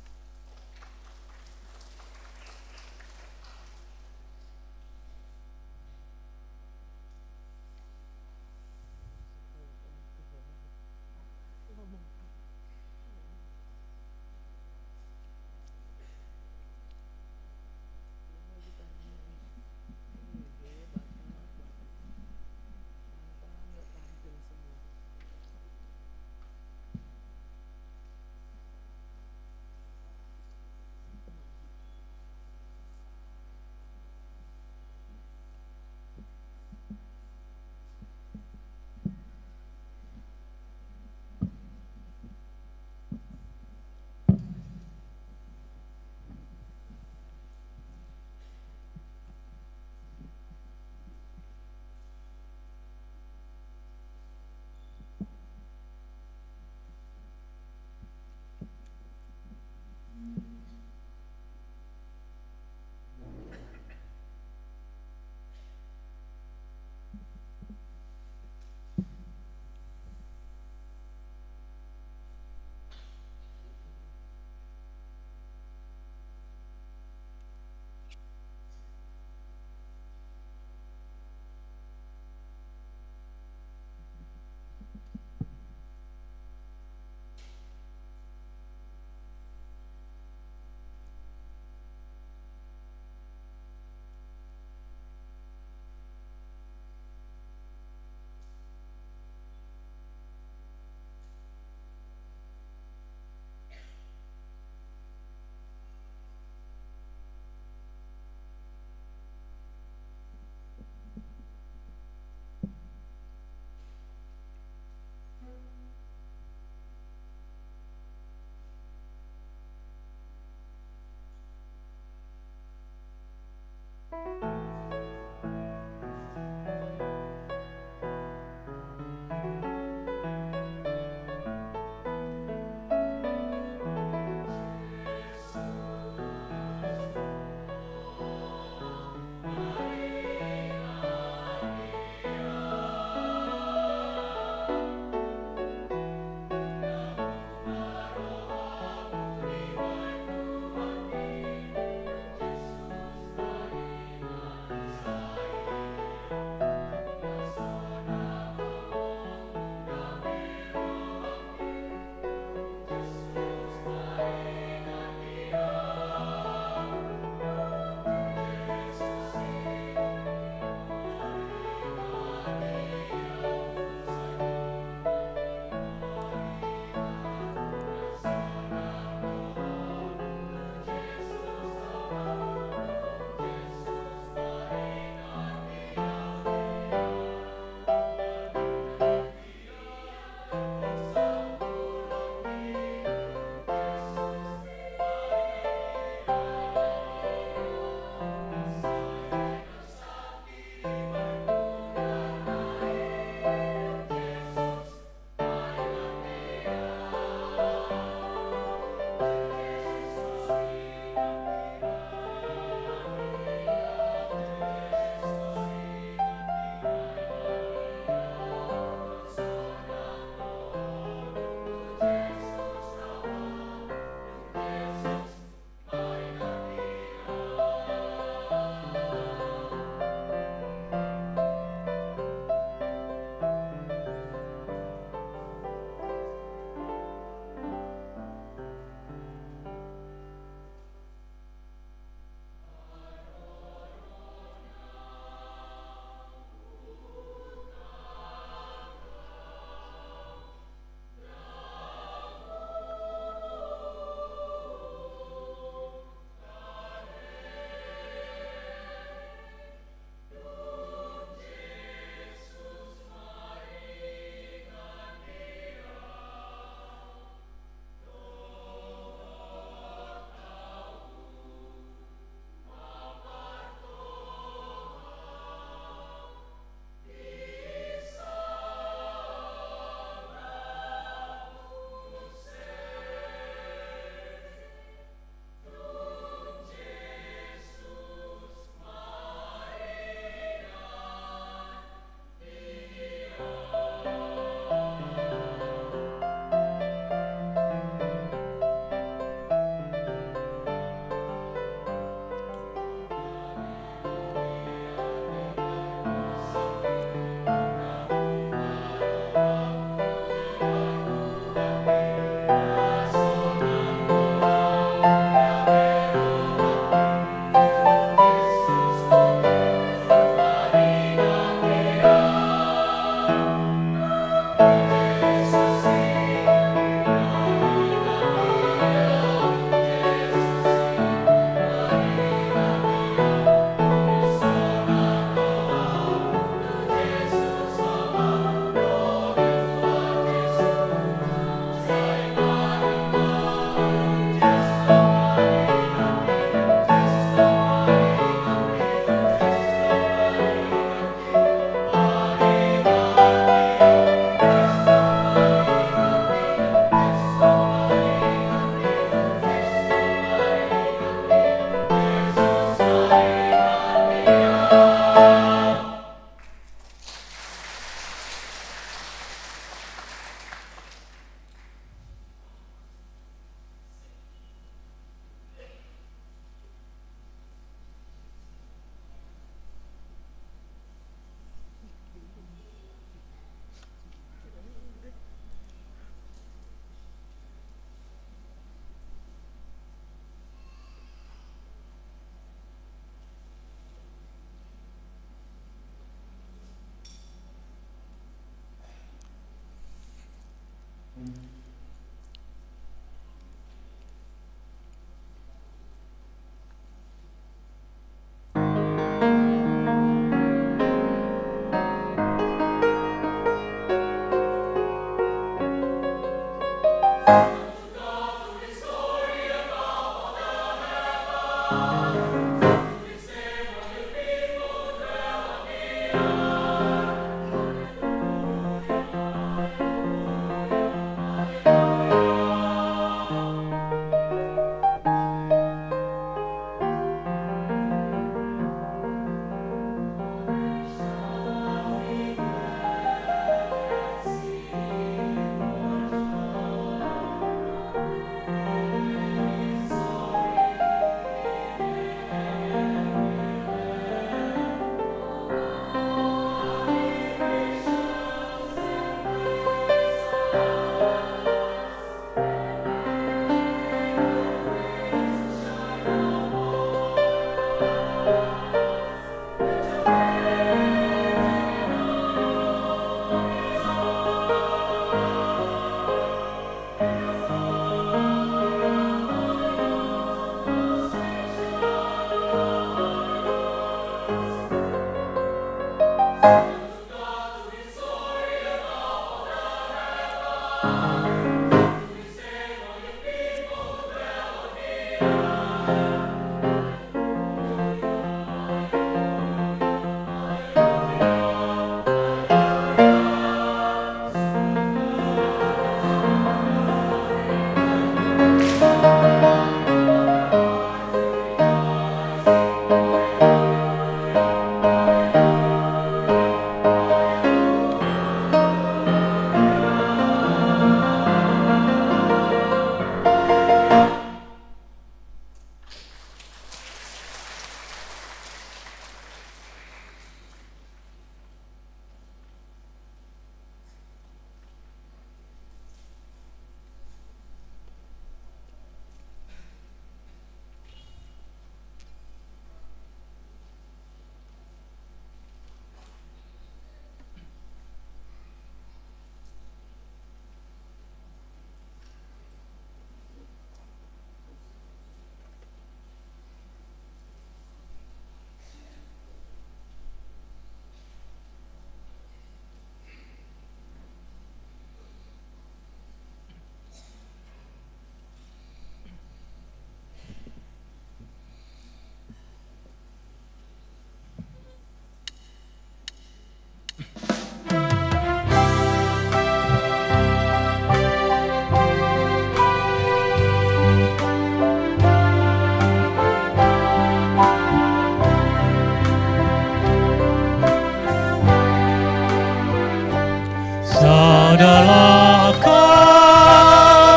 Sada langka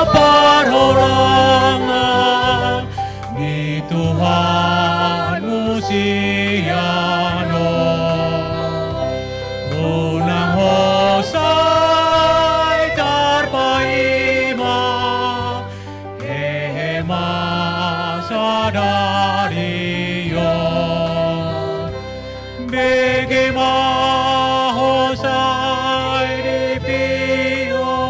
parholangan ni Tuhanmu sian on. Unang ho sai tarpaima, hehe ma sadari on. Bege ma ho sai dipio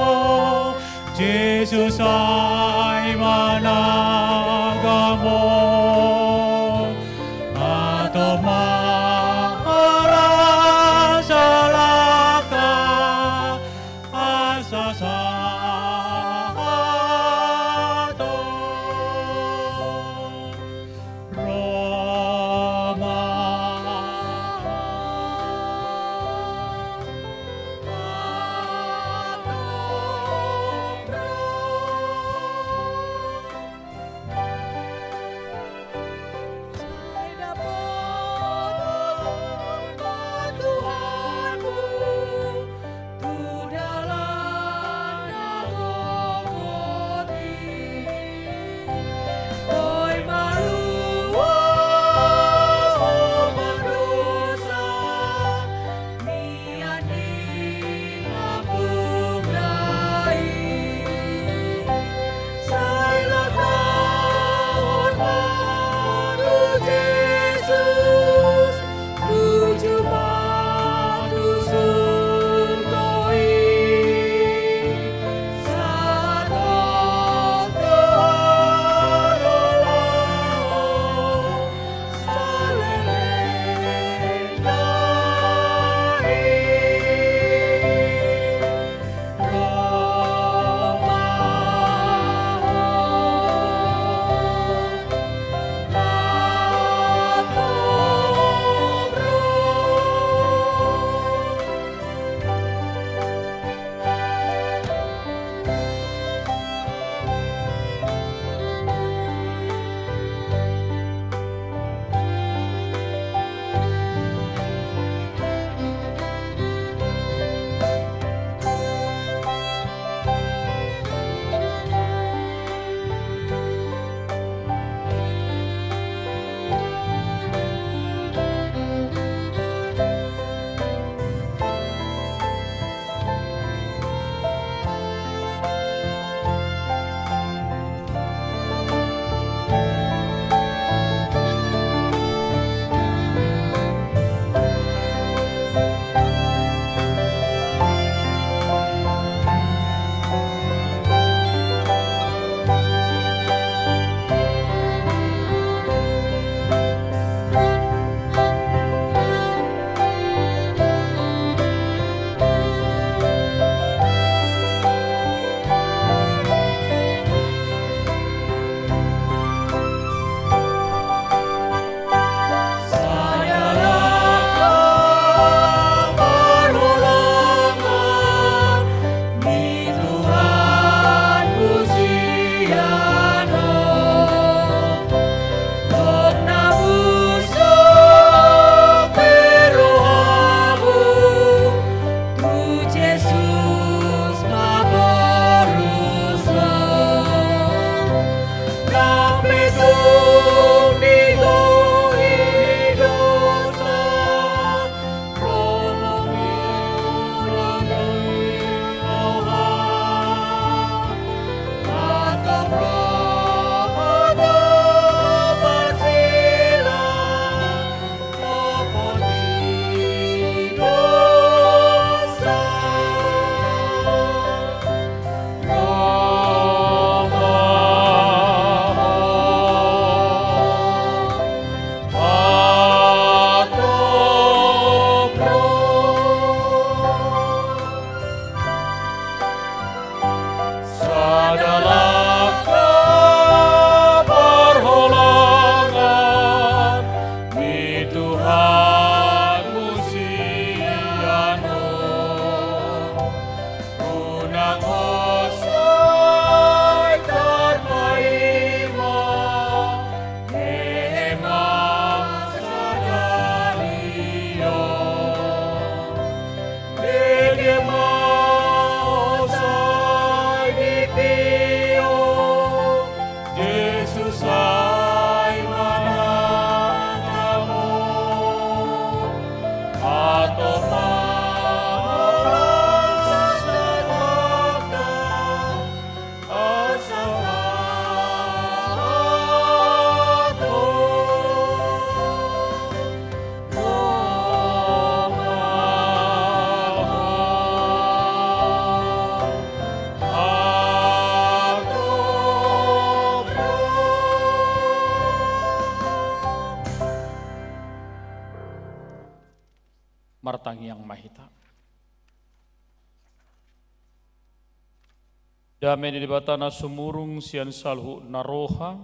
Dame ni Debata na sumurung sian saluhutna roha,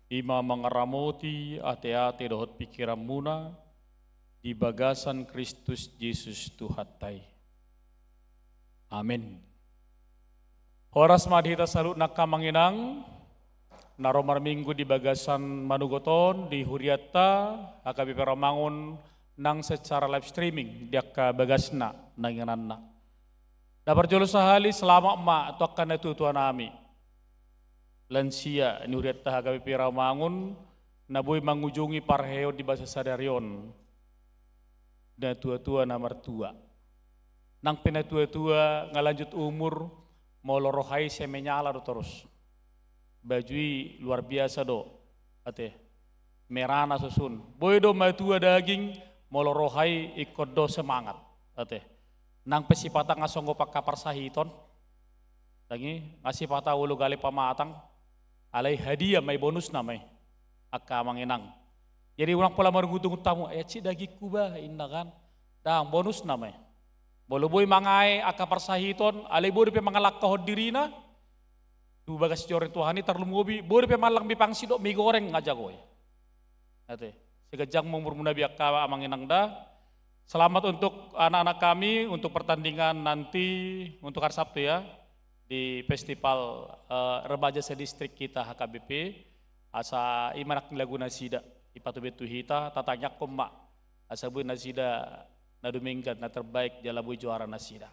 i ma mangaramoti ateate dohot pingkiranmuna di bagasan Kristus Jesus Tuhanta i. Amen. Horas ma di hita saluhutna angka amang inang, na ro marminggu di bagasan manogot on di hurianta H K B P Rawamangun nang secara live streaming di angka bagasna nang ingananna. Na parjolo sahali selamat ma tu angka natuatuanami, lansia ni hurianta H K B P Rawamangun, na boi mangujungi parheheon di bagasan sadari on. Natuatua na martua. Nang pe natuatua nga lanjut umur, molo roha i sai menyala do torus. Baju i luar biasa do, ate. Merana susun. Boi do matua daging, molo roha i ingkon do semangat, ate. Nang pe sipata nga songgop angka parsahiton. Dang i nga sipata olo gale pamatang. Alai hadiah ma i, bonusna ma i, angka amang inang. Jadi unang pola marungutungut hamu, "Eh, cik dagingku bah," inna kan. Dang, bonusna ma i. Molo boi mangae angka parsahiton, alai boi dope mangalangkahon dirina tu bagas joro ni Tuhan i, tarlumobi boi dope mangallang be pangsit dohot mie goreng nga jago i. Ate, sai ganjang ma umurmuna be angka amang inang da. Selamat untuk anak-anak kami untuk pertandingan nanti untuk hari Sabtu ya, di festival, eh, remaja sedistrik kita H K B P. Asa i ma nang lagu nasida, ipatube tu hita, tatangiangkon ma asa boi nasida na dumenggan na terbaik jala boi juara nasida.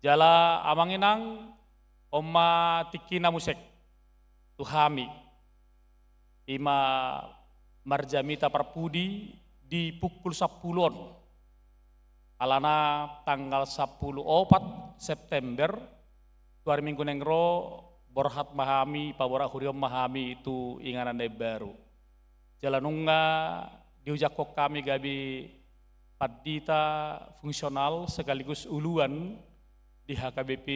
Jala amang inang, on ma tingkina muse tu hami, i ma marjamita parpudi di pukul sampulu on. Alana tanggal sampulu opat September, tu ari Minggu naeng ro, borhat ma hami, paborat huria on ma hami tu inganan na imbaru. Jala nunga diujangkon hami gabe pandita fungsional sekaligus uluan di H K B P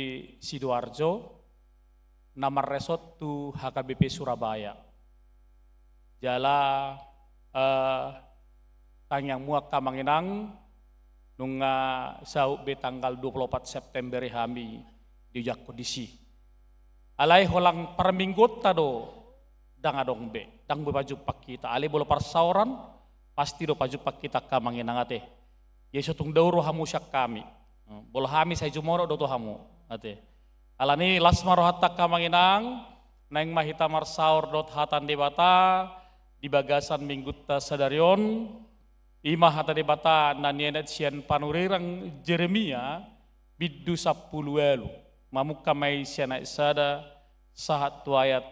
Sidoarjo, na marresort tu H K B P Surabaya. Jala, eh, tangiangmu angka amang inang, nunga saut be tanggal dua puluh opat September i hami diujangkon disi. Alai holan parmingguonta do, dang adong be, dang be pajumpang hita. Alai molo parsaoran, pasti do pajumpang hita angka amang inang ate. Ia so tung dao rohamu sian hami. Molo hami sai jumonok do tu hamu, ate. Alani las ma rohanta angka amang inang, naeng ma hita marsaor dohot hata ni Debata di bagasan minggunta sadari on, i ma hata ni Debata na nienat sian panurirang Jeremia, bindu sampulu ualu, mamungka ma i sian ayat sada sahat tu ayat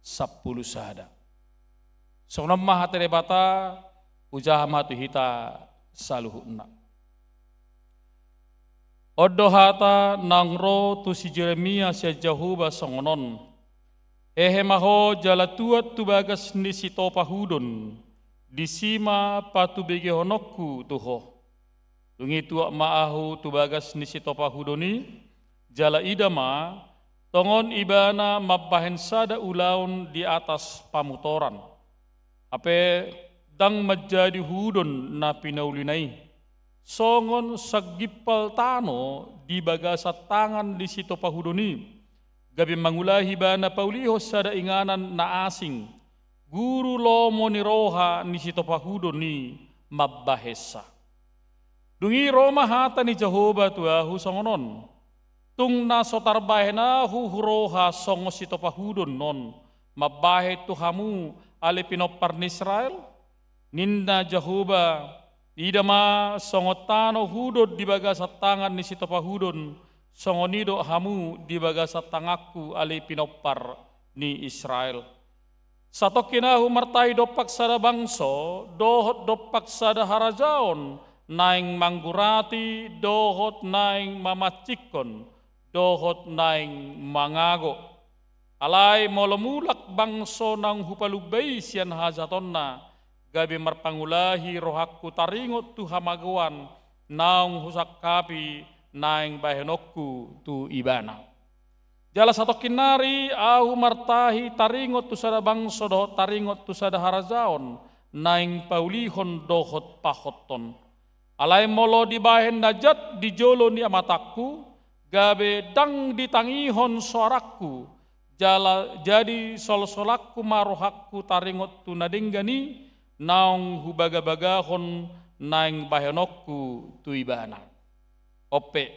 sampulu sada. Songon on ma hata ni Debata, hujaha ma tu hita saluhutna. On do hata naung ro tu si Jeremia sian Jahowa songon on: Hehe ma ho jala tuat tu bagas ni sitopa hudon, disi ma patubegehononku tu ho. Dung i tuat ma ahu tu bagas ni sitopa hudon i, jala ida ma, tongon ibana mambahen sada ulaon di atas pamutoran. Hape ndang manjadi hudon na pinaulina i. Songon sanggimpal tano di bagasan tangan ni sitopa hudon i, gabe mangulahi ibana paulihon sada inganan na asing, guru lomo ni roha ni sitopa hudon i mambahensa. Dung i ro ma hata ni Jahowa tu ahu songon on: Tung na so tarbahen ahu huroha songon sitopa hudon on mambahen tu hamu ale pinompar ni Israel? Ninna Jahowa: Ida ma, songon tano hudon di bagasan tangan ni sitopa hudon, songon i do hamu di bagasan tanganku ale pinompar ni Israel. Satongkin ahu martahi dompak sada bangso dohot dompak sada harajaon, naeng manggurati dohot naeng mamancikkon dohot naeng mangago. Alai molo mulak bangso naung hupalumba i sian hajahatonna, gabe marpangulahi rohangku taringot tu hamagoan naung husangkapi naeng bahenonku tu ibana. Jala satongkin nari ahu martahi taringot tu sada bangso dohot taringot tu sada harajaon naeng paulihon dohot pahotton. Alai molo dibahen na jat di jolo ni amatangku, gabe ndang ditangihon soarangku, jala jadi solsolanku ma rohangku taringot tu na denggan i, naung hubagabagahon naeng bahenonku tu ibana. On pe,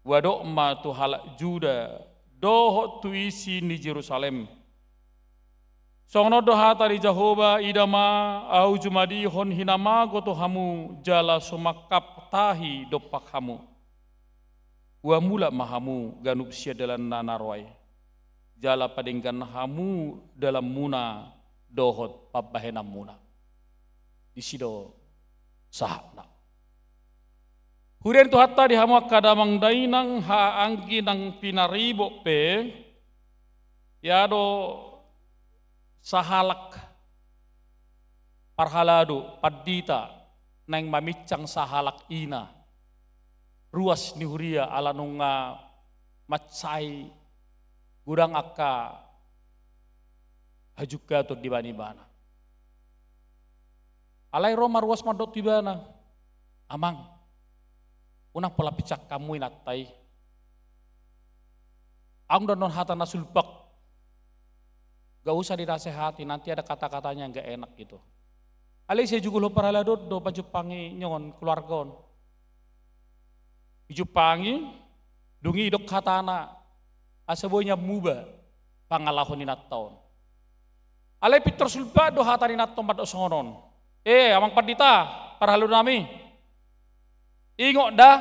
huadop ma tu halak Juda dohot tu isi ni Jerusalem. Songon on do hata ni Jahowa: Ida ma, ahu jumadihon hinamago tu hamu jala sumangkap tahi dompak hamu. Huamulak ma hamu ganup sian dalanna na ro ai, jala padenggan hamu dalanmuna dohot pambahenanmuna. Disi do sahatna. Huria ni Tuhanta, di hamu angka damang dainang, haha anggi nang pinaribot pe, ia do sahalak parhalado, pandita, naeng maminsang sahalak ina, ruas ni huria, ala nunga mansai godang angka hajungkaton dibahen ibana. Alai ro ma ruas mandok tu ibana: Amang, unang pola pinsangkanmu inanta i. Adong do annon hata na sulpak: Gak usah dinasehati, nanti ada kata-katanya yang gak enak, gitu. Alai sai jugulhon parhalado on do manjumpangi ninna keluarga on. Dijumpangi, dung i didok hatana, asa boi nian muba pangalaho ni inanta on. Alai pintor sulpak do hata ni inanta on mandok songon on: Eh, amang pandita, parhalado nami, ingot da,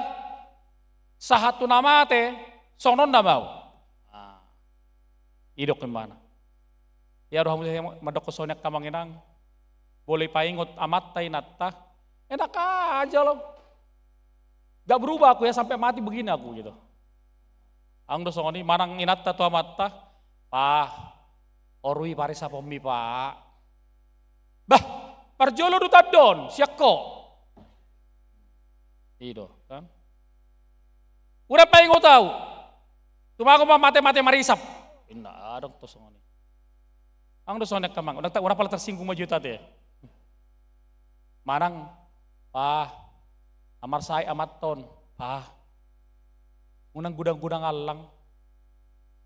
sahat tu na mate songon on nama ahu. Ah. Didok ibana. Ia do hamu sai mandok songon i, angka amang inang. Molo dipaingot amanta inanta, enak aja lo. Gak berubah aku ya, sampai mati begini aku, gitu. Adong do songon i, manang inanta tu amanta: Pa, oru i paresaponmi, Pa. Bah, parjolo do tandon sian ho. I do, kan? Unang paingot ahu. Tumagon ma mate-mate marisap. Inna, adong do songon i. Adong do songon i, angka amang. Unang ta-, unang pala tersinggung ma jo hita, ate. Manang: Pa, na marsahit amanta on, Pa. Unang godang-godang allang.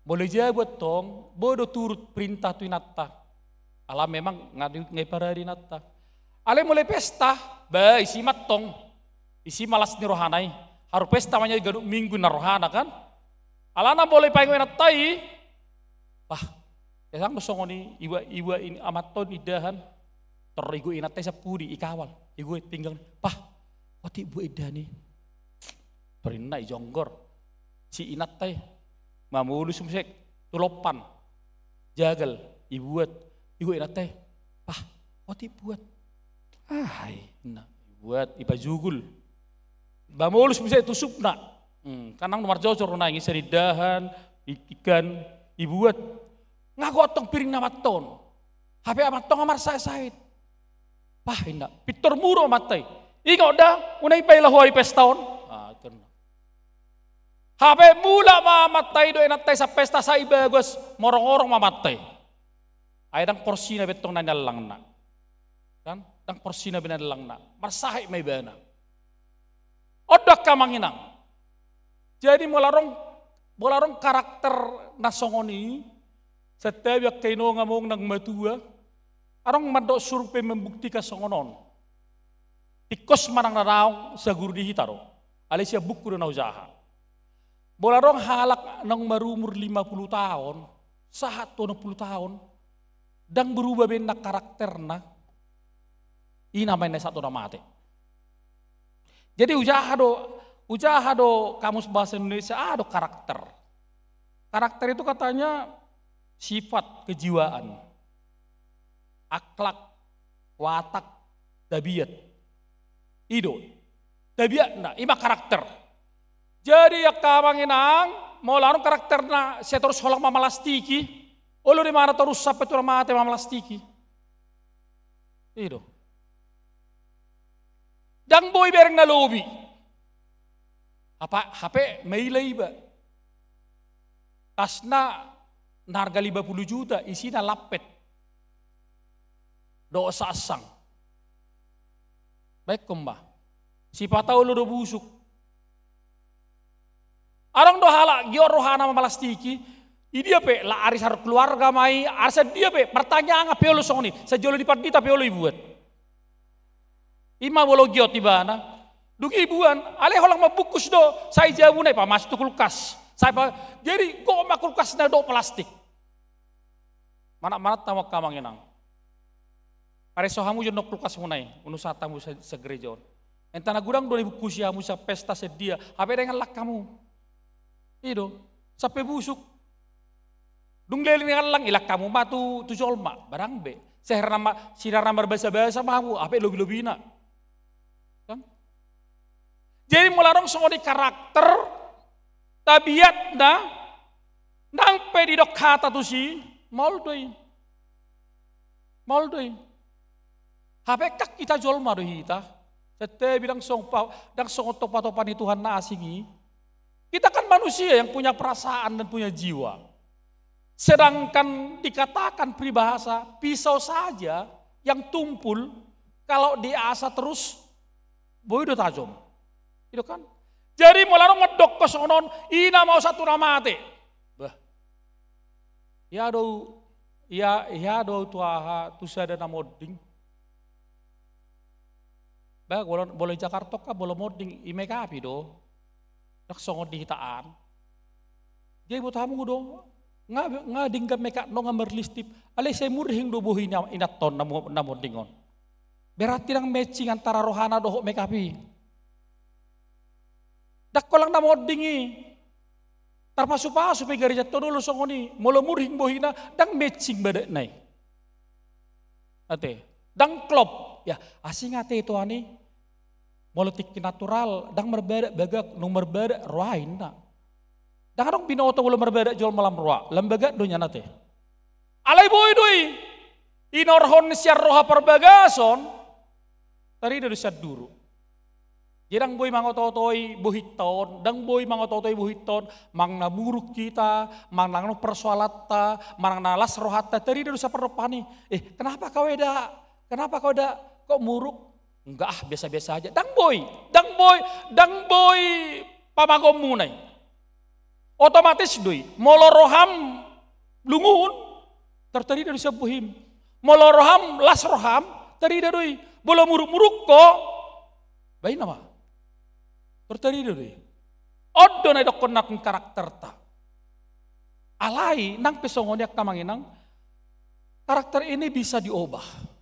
Molo jabu antong, boi do turut perintah tu inanta. Ala memang nga di, nga diparade inanta. Alai molo pesta, bah, disi ma antong. Disi ma las ni rohana i. Harus pesta ma nian ganup minggu ninna rohana, kan? Alana molo dipaingot inanta i, bah, adong do songon i, dibuat, dibuat amanta on indahan. Tor diingot inanta i sampudi, dikawal. Diingot pinggan, Pa, otik buat indahan i. Tor ninna, dijonggor. Si inanta i mamolus muse tu lompan. Jagal, dibuat. Diingot inanta i: Pa, otik buat. Ah, ai, ninna. Dibuat, dipajugul. Mamolus muse tu supna. Hmm, kan adong do marjojor na i, sian indahan, i-, ikan, dibuat. Nga gok antong piring ni amanta on. Hape amanta on nga marsahit-sahit. Bah, ninna, pintor muruk amanta i. Ingot da, unang dipaila ho au di pesta on. Ah, ninna. Hape mulak ma amanta i dohot inanta i sian pesta, sai bagas, morong-orong ma amanta i. Ai ndang porsina be antong na niallangna. Kan? Ndang porsina be na niallangna. Marsahit ma ibana. On do, angka amang inang. Jadi molo adong, molo adong karakter na songon i, santabi angka inong, among, nang matua, adong mandok survei membuktikan songon on. Tingkos manang na naung, saguru di hita do. Alai sian buku do na hujaha. Molo adong halak naung marumur lima puluh taon, sahat tu onom puluh taon, ndang berubah be ninna karakterna, i nama ninna sahat tu na mate. Jadi hujaha do, hujaha do Kamus Bahasa Indonesia, aha do karakter. Karakter itu katanya sifat, kejiwaan, akhlak, watak, tabiat. I do. Tabiatna, i ma karakter. Jadi angka amang inang, molo adong karakterna, sai torus holan mamalastiki, olo do ibana torus sampe tu na mate mamalastiki. I do. Ndang boi bereng na lobi. Apa, hape maila iba. Tasna na harga lima puluh juta, isina lampet dohot sansang. Baen ma. Sipata olo do busuk. Adong do halak giot rohana mamalastiki, i dia pe, la arisan keluarga ma i, arisan dia pe, partangiangan pe olo songon i, sai jolo dipandita pe olo ibuan. I ma molo giot ibana. Dung i ibuan, alai holan mambungkus do, sai jabuna ipamasuk tu kulkas. Sai pa, jadi gok ma kulkasna dohot plastik. Manat-manat hamu angka amang inang. Pareso hamu jo annon kulkasmuna i, unusat hamu sa-, sagereja on. Entah na godang do dibungkusi hamu sian pesta sian dia, hape dang iallang hamu. I do, sampe busuk. Dung leleng iallang, iallang hamu ma tu, tu jolma, barang be. Sihira na ma-, sihira na marbasabasa ma hamu, hape lobi-lobina. Kan? Jadi molo adong songon i karakter, tabiatna, nang pe didok hata tusi, maol do i. Maol do i. Hape kan hita jolma do hita. Santabi dang songon pa-, dang songon topa-topa ni Tuhan na asing i. Kita kan manusia yang punya perasaan dan punya jiwa. Sedangkan dikatakan peribahasa, pisau saja yang tumpul, kalau diasah terus, boi do tajom. I do kan? Jadi molo adong mandok songon on, i nama sahat tu na mate. Bah. Ia do, ia, ia do tu aha, tu sada na monding. Bah, molo, molo di Jakarta kan molo monding, i make up i do. Dang songon di hita an. Dia buat hamu do. Nga, nga denggan make up, no nga merlistip. Alai sai murhing do bohi ni inanta on na mo-, na monding on. Berarti dang matching antara rohana dohot make up i. Dang holan na monding i. Tarpasu-pasu pe gareja todolo songon i. Molo murhing bohina, dang matching badanna i. Ate, dang klop. Ya, asing ate tu ani. Molo tingki natural, dang marbadak bagak, nung marbadak roha inna. Dang adong binoto molo marbadak jolma lam roha, lam bagak do nian ate. Alai boi do i, inorhon sian roha parbagason, tarida do sian duru. Jadi dang boi mangoto-otoi bohinta on, dang boi mangoto-otoi bohinta on, manang na muruk hita, manang na persoalanta, manang na las rohanta, tarida do sian pardompahan i. Eh, kenapa kau eda? Kenapa kau eda? Kok muruk? Enggak ah, biasa-biasa aja. Dang boi, dang boi, dang boi pamagonmuna i. Otomatis do i, molo roham lungun, tar tarida do sian bohim. Molo roham, las roham, tarida do i. Molo muruk-muruk ho, baen nama. Tar tarida do i. On do na didokkon na karakterta. Alai, nang pe songon i angka amang inang, karakter ini bisa diubah.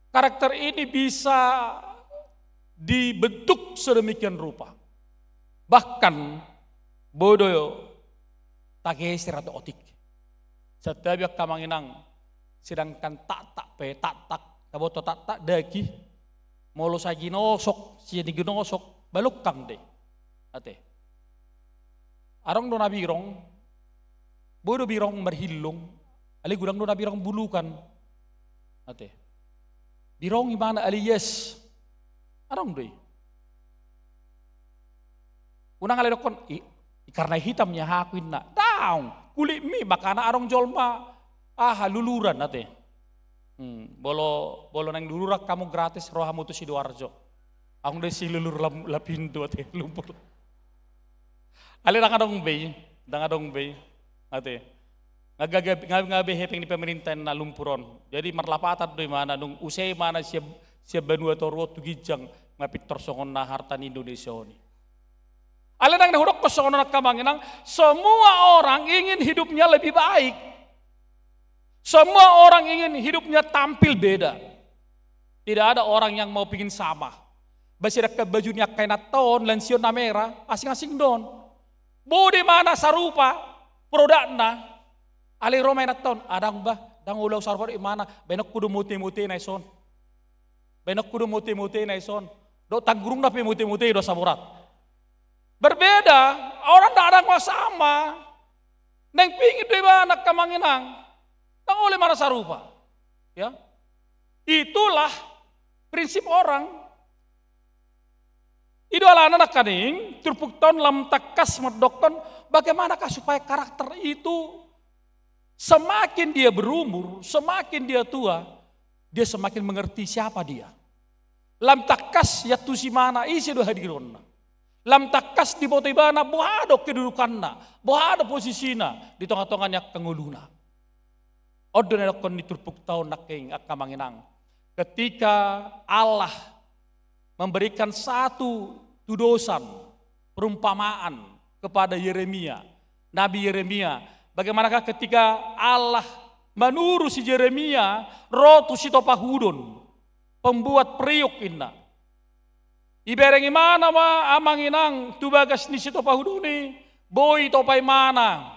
Karakter ini bisa dibentuk sedemikian rupa. Bahkan, boi do tageser atau otik. Santabi angka amang inang, sedangkan taktak pe, taktak, taboto taktak daki, molo sai ginosok, sai ginosok, balungkang do i. Ate. Adong do na birong, boi do birong marhillung, alai godang do na birong bulukan. Ate. Birong imana alias. Adong do i. Unang alai dokkon, i, i karena hitam ni ahaku inna. Daong, kulitmi, makana adong jolma, aha, luluran ate. Hmm, molo, molo naeng luluran hamu gratis, ro hamu tu Sidoarjo. Adong do i silulur lam-, lapindo ate, lumpur. Alai dang adong be i, dang adong be i. Ate. Nga gabe, nga, nga be hepeng ni pemerintah na lumpur on. Jadi marlapatan do imana, dung use imana sian, sian banua toru on tu ginjang, nga pintor songon na harta ni Indonesia on i. Alai nang na hudokkon songon on angka amang inang, semua orang ingin hidupnya lebih baik. Semua orang ingin hidupnya tampil beda. Tidak ada orang yang mau pingin sama. Ba sian angka baju ni angka inanta on, lan sian na merah, asing-asing do on. Boi do imana sarupa produkna, alai ro ma inanta on, adong bah, dang olo au sarupa dohot imana, baenonku do mote-mote na dison. Baenonku do mote-mote na dison. Dohot tanggurungna pe mote-mote do, asam urat. Berbeda, orang nggak ada yang mau sama. Naeng pingin do ibana angka amang inang. Dang olo imana sarupa. Ya. Itulah prinsip orang. I do alana nangkaning, turpukta on lam tangkas mandokkon, bagaimanakah supaya karakter itu semakin dia berumur, semakin dia tua, dia semakin mengerti siapa dia. Lam tangkas iantusi imana ise do hadironna. Lam tangkas diboto ibana boha do kedudukanna, boha do posisina di tonga-tonga ni angka ngoluna. On do na didokkon ni turpukta on nangkin, angka amang inang. Ketika Allah memberikan satu tudosan, perumpamaan kepada Yeremia, Nabi Yeremia, bagaimanakah ketika Allah manuru si Yeremia ro tu sitopa hudon, pembuat periuk, inna. Ibereng ibana ma, amang inang, tu bagas ni sitopa hudon i, boi itopa ibana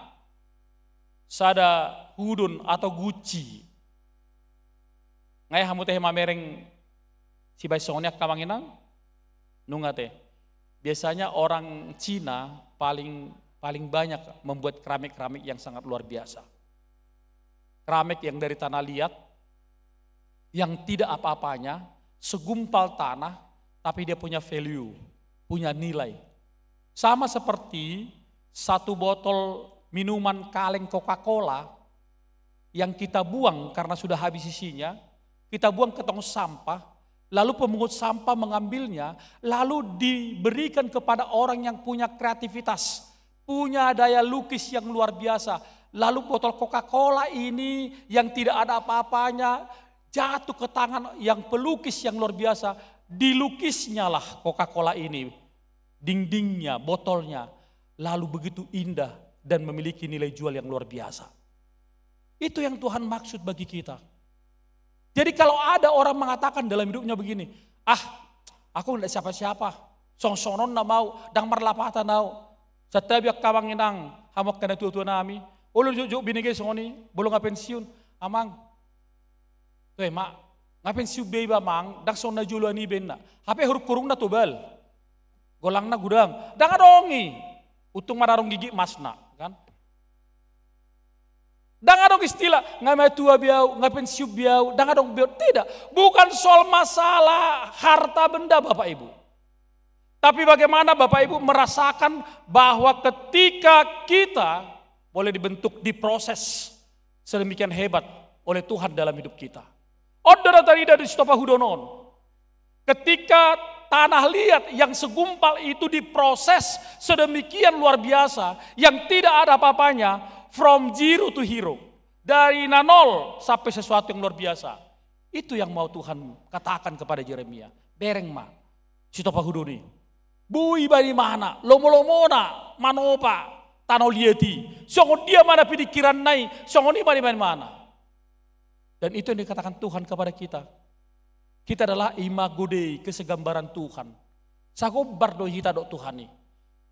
sada hudon atau guci. Nga i hamu tahe mamereng sibaen songon i, angka amang inang? Nunga tahe. Biasanya orang Cina paling, paling banyak membuat keramik-keramik yang sangat luar biasa. Keramik yang dari tanah liat, yang tidak apa-apanya, segumpal tanah, tapi dia punya value, punya nilai. Sama seperti satu botol minuman kaleng Coca-Cola yang kita buang karena sudah habis isinya, kita buang ke tong sampah, lalu pemungut sampah mengambilnya, lalu diberikan kepada orang yang punya kreativitas, punya daya lukis yang luar biasa. Lalu botol Coca-Cola ini yang tidak ada apa-apanya jatuh ke tangan yang pelukis yang luar biasa, dilukisnyalah Coca-Cola ini. Dindingnya, botolnya, lalu begitu indah dan memiliki nilai jual yang luar biasa. Itu yang Tuhan maksud bagi kita. Jadi kalau ada orang mengatakan dalam hidupnya begini, "Ah, aku ndak siapa-siapa, songon-songon on nama au, ndang marlapatan au." Santabi, angka amang inang, hamu angka natua-tua nami, olo jotjot binege songon i, molo nga pensiun, "Amang, toe ma, nga pensiun be iba, Amang, ndang songon na joloan i be," inna. Hape hurung-hurungna tobal, golangna godang, ndang adong i. Untung ma ndang adong gigi emasna, kan? Ndang adong istilah, nga matua be au, nga pensiun be au, ndang adong be on. Tidak, bukan soal masalah harta benda, Bapak Ibu. Tapi bagaimana Bapak Ibu merasakan bahwa ketika kita boleh dibentuk, diproses sedemikian hebat oleh Tuhan dalam hidup kita. On do na tarida di sitopa hudon on. Ketika tanah liat yang segumpal itu diproses sedemikian luar biasa, yang tidak ada apa-apanya, from zero to hero, dari na nol sampai sesuatu yang luar biasa. Itu yang mau Tuhan katakan kepada Yeremia. Bereng ma, sitopa hudon i, boi ibana, lomo-lomona manopa tano liat i. Songon dia ma na pingkiranna i, songon i ma ibana. Dan itu yang dikatakan Tuhan kepada kita. Kita adalah imago Dei, kesegambaran Tuhan. Sagombar do hita dohot Tuhan i.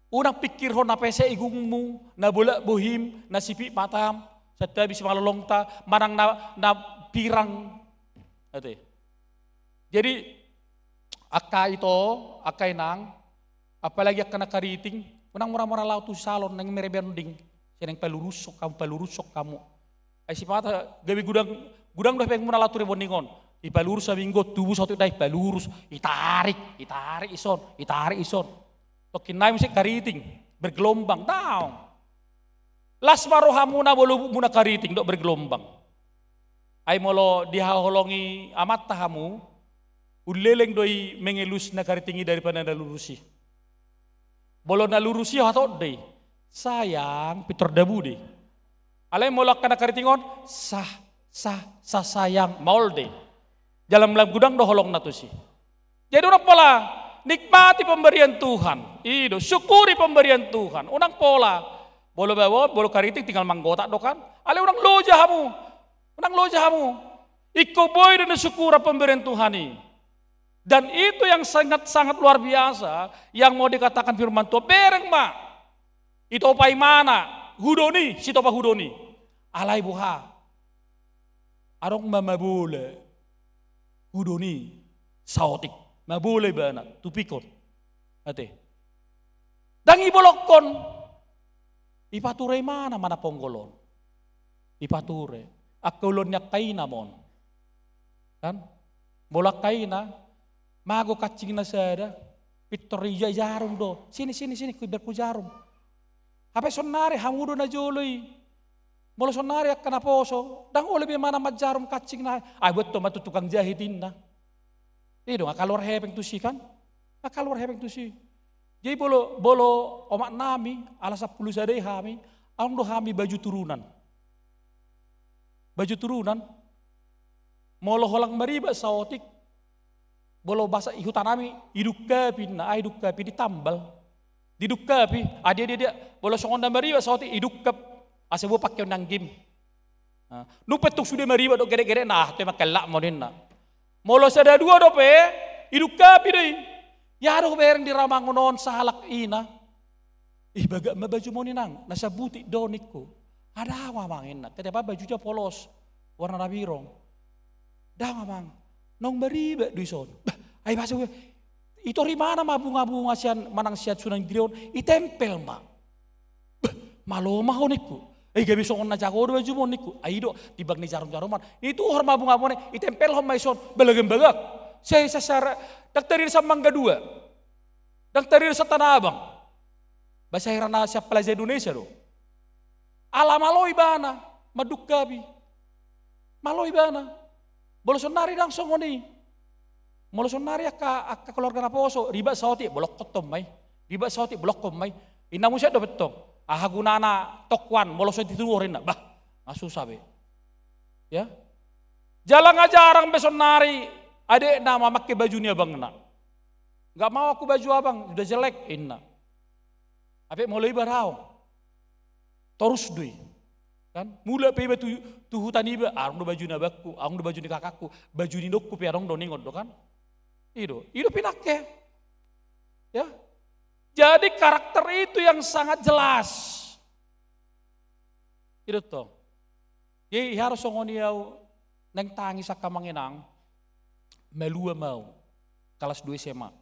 Unang pingkirhon na pesek igungmu, na bolak bohim, na sipit matam, santabi simalolongta, manang na, na pirang. Ate. Jadi, angka ito, angka inang, apalagi angka na kariting, unang mura-mura laho tu salon, naeng merebending, sai naeng palurushon hamu, palurushon hamu. Ai sipata gabe gudang, gudang do hepengmuna laho tu rebonding on. Ipalurus saminggu, tubu saotik, dai, ipalurus, itarik, itarik ison, itarik ison. Tongkin nai muse kariting, bergelombang, daong. Las ma rohamuna molo muna kariting dohot bergelombang. Ai molo dihaholongi amanta hamu, umleleng do i mengelus na kariting i daripada na lurus i. Molo na lurus i hatop do i, sayang, pintor dabu do i. Alai molo angka na kariting on, sah, sah, sah sayang, maol do i. Dalam, dalam gudang do holongna tusi. Jadi unang pola, nikmati pemberian Tuhan. I do, syukuri pemberian Tuhan. Unang pola. Molo bawa, molo kariting tinggal manggotak do kan. Alai unang loja hamu. Unang loja hamu. Ingkon boi do na syukuran pemberian Tuhan i. Dan itu yang sangat-sangat luar biasa yang mau dikatakan firman Tuhan. Bereng ma. Itopa ibana hudon i, sitopa hudon i. Alai boha? Adong ma mabola hudon i saotik. Mabola ibana, tupikon. Ate. Ndang ibolongkon. Ipature ibana ma na ponggol on. Ipature. Angka ulaon ni angka ina ma on. Kan? Molo angka ina, mago kancingna sada, pintor i jarum do. Sini, sini, sini, huiberhu jarum. Hape saonari hamu do na jolo i. Molo saonari angka naposo, ndang olo be ibana manjarum kancingna. Ai buat do ma tu tukang jahit inna. I do nga kaluar hepeng tusi kan? Nga kaluar hepeng tusi. Jadi molo, molo omak nami, ala sampulu sada i hami, adong do hami baju turunan. Baju turunan, molo holan maribat saotik, molo bahasa i huta nami, idungkapi, na, ah, idungkapi, ditambal. Didungkapi, ah, dia, dia, dia, molo songon na maribat saotik, idungkap, asa boi pakeon nang game. Nah, nunga pe tong sude maribat dohot gere-gere, nah, toe mangkellak ma on, ninna. Molo sada dua dope, idungkapi do i. Ia do hubereng di ramangon on sahalak ina. Ih, bagak ma bajum on, inang, na sabutik do, ningku. Ah, daong, amang, ninna. Tete pa bajuna polos, warna na birong. Daong, amang, naung maribat do ison. Bah, ai bahasa gue, itor i ma na ma bunga-bunga sian, manang sian sunan giri on, itempel ma. Bah, malo ma ho, ningku. Eh, gabe songon na jago do bajum on, ningku. Ai do, timbang ni jarum-jaruman, ituhor ma bunga-bunga on, itempelhon ma ison, balagan bagak. Sai sasara, ndang tarida sian Mangga Dua. Ndang tarida sian Tanah Abang. Bahasa Inggris na sian Plaza Indonesia do. Ala malo ibana mandungkapi. Malo ibana. Molo saonnari ndang songon i. Molo saonnari angka, angka keluarga naposo, ribat saotik, bolongkon ma i. Ribat saotik, bolongkon ma i. Inna muse dope tong. Aha gunana tokwan, molo so dituhor, inna. Bah, nga susah be. Ya. Jala nga jarang be saonnari adekna mamake baju ni abangna. Nggak mau aku baju abang, sudah jelek, inna. Hape molo iba daong. Torus do i. Kan? Mulak pe iba tu, tu huta niba, adong do baju ni abangku, adong do baju ni kakakku, baju ni inongku pe adong do, ningon do, kan? I do, i do pinangke. Ya. Jadi karakter itu yang sangat jelas. I do tong. Jadi, hea ro songon i au naeng tangis angka amang inang, malua ma au, kalas dua S M A.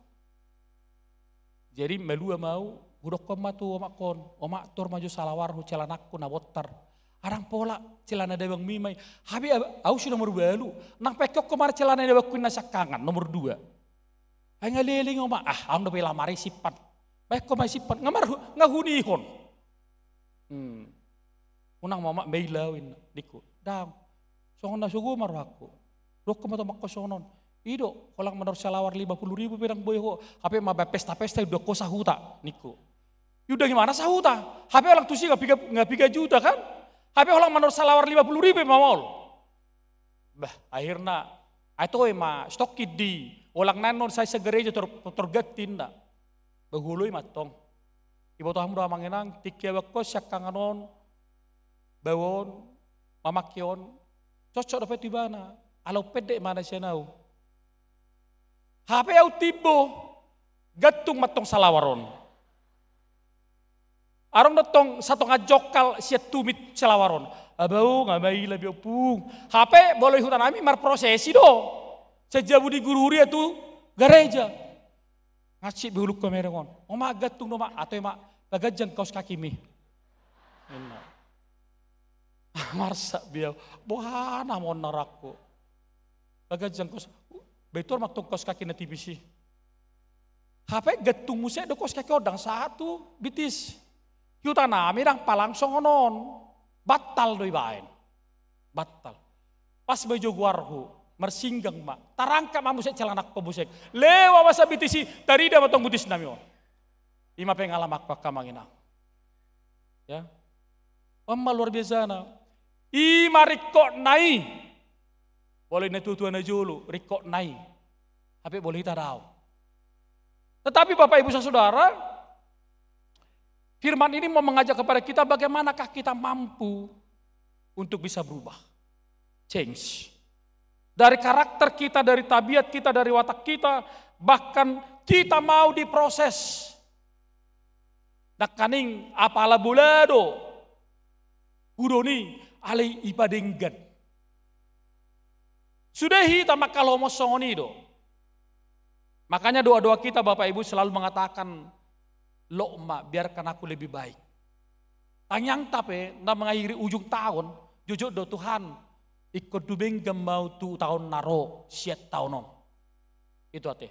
Jadi, malua ma au, hudokkon ma tu omakkon, "Omak, tuhor ma jo salawarhu, celanangku na bontar." "Ah, ndang pola, celana dabangmi ma i." Hape au si nomor ualu, nang pakeonku ma celana dabangku inna siangkangan, nomor dua. Ai nga leleng, omak, ah, adong dope lamari simpan. Baen ho ma i simpan, nga marhu-, nga hunihon. Hmm. Unang ma, omak, maila au, inna, ningku. Daong. Songon na sogo ma rohangku. Dokkon ma tu omakkon songon on. I do, holan mandok salawar lima puluh ribu pe ndang boi ho. Hape mambaen pesta-pesta, iundang ho sahuta, ningku. Iundang ibana sahuta. Hape holan tusi nga piga, nga piga juta, kan? Hape holan mandok salawar lima puluh ribu pe mambaen. Bah, akhirna, ai toe ma, stokkin di, holan naeng on sai sagareja tor-, torganti, inna. Bah, huoloi ma tong. Iboto hamu do, amang inang, tingki abangkon siangkangan on, bau on, mamake on, cocok dope tu ibana, ala umpendek ma na sian au. Hape au timbo, gantung ma tong salawar on. Adong do tong satonga jongkal sian tumit salawar on. Abang, nga maila be, ompung. Hape molo di huta nami marprosesi do. Sian jabu ni guru huria tu gareja. Nga hansit be ulungku mamereng on. Omak, gantung do, omak. Ah, toe ma, paganjang kaos kakimi, inna. Marsak be au. Boha nama on, ninna rohangku. Paganjang kaos, baen tuor ma tong kaos kaki na tipis i. Hape gantung muse do kaos kaki on, ndang sahat tu bitis. Di huta nami ndang palang songon on. Bantal do ibaen. Bantal. Pas ma ijo goarhu, marsinggang ma. Tarangkap ma muse celanangkon muse. Lewa ma sian bitis i, tarida ma tong bitis nami on. I ma pengalamanku, angka amang inang. Ya. On ma luar biasana. I ma ringkotna i. Molo di natua-tua na jolo, ringkotna i. Hape molo hita daong. Tetapi Bapak Ibu Saudara, firman ini mau mengajak kepada kita bagaimanakah kita mampu untuk bisa berubah. Change. Dari karakter kita, dari tabiat kita, dari watak kita, bahkan kita mau diproses. Nangkaning apala bola do hudon i, alai ipadenggan. Sude hita mangkalomo songon i do. Makanya doa-doa kita, Bapak Ibu, selalu mengatakan, "Lok ma, biarkan aku lebih baik." Tangiangta pe na mengakhiri ujung taon, jojok do, "Tuhan, ingkon dumenggan ma au tu taon na ro sian taon on." Itu ate.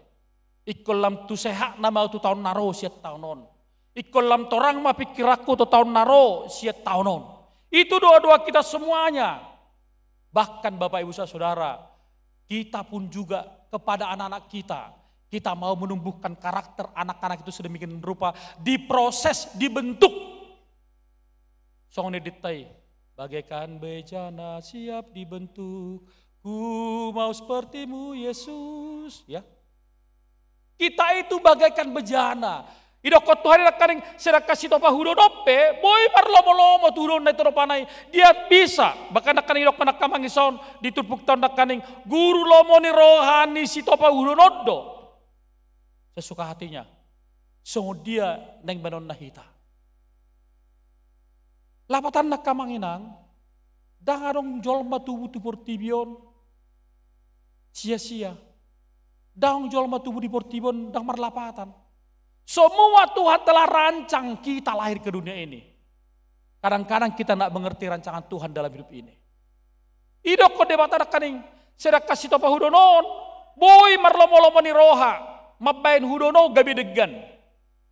"Ingkon lam tu sehatna ma au tu taon na ro sian taon on. Ingkon lam torang ma pingkiranku tu taon na ro sian taon on." Itu doa-doa kita semuanya. Bahkan Bapak Ibu Saudara, kita pun juga kepada anak-anak kita, Kita mau menumbuhkan karakter anak-anak itu sedemikian rupa, diproses, dibentuk. Songon i didok i, bagaikan bejana siap dibentuk, ku mau sepertimu, Yesus. Ya. Kita itu bagaikan bejana. Didokkon Tuhan i nangkaning, sedangkan sitopa ulaon on pe, boi marlomo-lomo tu ulaonna i tu rohana i. Dia bisa, bahkan nangkaning didokkon angka amang i son, di turpukta on nangkaning, guru lomo ni roha ni sitopa ulaon on do. Sesuka hatinya. Songon dia naeng baenonna hita. Lapatanna angka amang inang, ndang adong jolma tubu tu portibi on sia-sia. Ndang adong jolma tubu di portibi on ndang marlapatan. Semua Tuhan telah rancang kita lahir ke dunia ini. Kadang-kadang kita nggak mengerti rancangan Tuhan dalam hidup ini. Didokkon Debata nangkaning, sedangkan sitopa ulaon on, boi marlomo-lomo ni roha, mambaen ulaon on gabe denggan.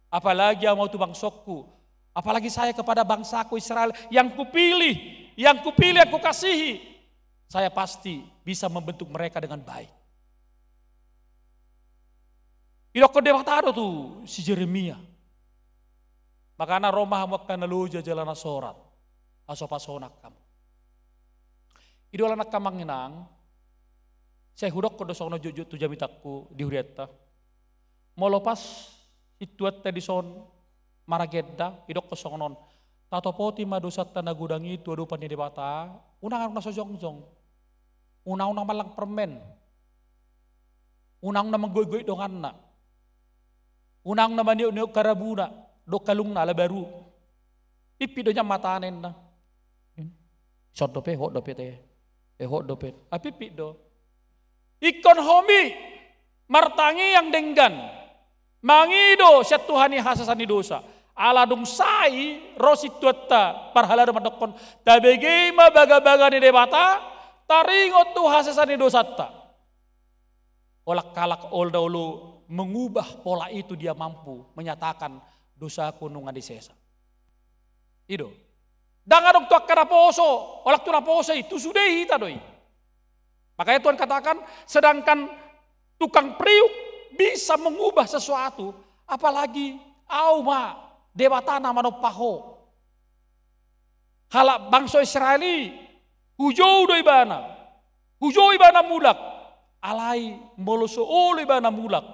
Apalagi ahu mau tu bangsongku, apalagi saya kepada bangsaku Israel yang kupilih, yang kupilih, yang kukasihi, saya pasti bisa membentuk mereka dengan baik. Didokkon Debata do tu si Jeremia. Makana ro ma hamu angka na loja jala na sorat, pasopasona hamu. I do alana angka amang inang, sai hudokkon do songon on jotjot tu jamitangku di hurianta. Molo pas situanta dison maragenda, didokkon songon on. Tatopoti ma dosanta na godang i tu adopan ni Debata, unang adong na so jongjong. Unang na mangallang permen. Unang na manggoitgoit donganna. Unang na maniokniok karabuna dohot kalungna ala baru. Pimpit do nian matana ninna. Ison dope, hot dope te. Eh, hot dope. Ah, pimpit do. Ingkon hami martangiang denggan. Mangido sian Tuhan i hasesaan ni dosa. Ala dung sai ro situanta parhalado mandokkon, tabege ma bagabaga ni Debata, taringot tu hasesaan ni dosanta. Olat halak olo na olo mengubah pola itu dia mampu menyatakan dosaku nunga disesa. I do. Ndang adong tu angka naposo, olat tu naposo i, tu sude hita do i. Makanya Tuhan katakan, sedangkan tukang periuk bisa mengubah sesuatu, apalagi ahu ma Debata na manompa ho. Halak bangso Israel i, hujou do ibana. Hujou ibana mulak. Alai molo so olo ibana mulak,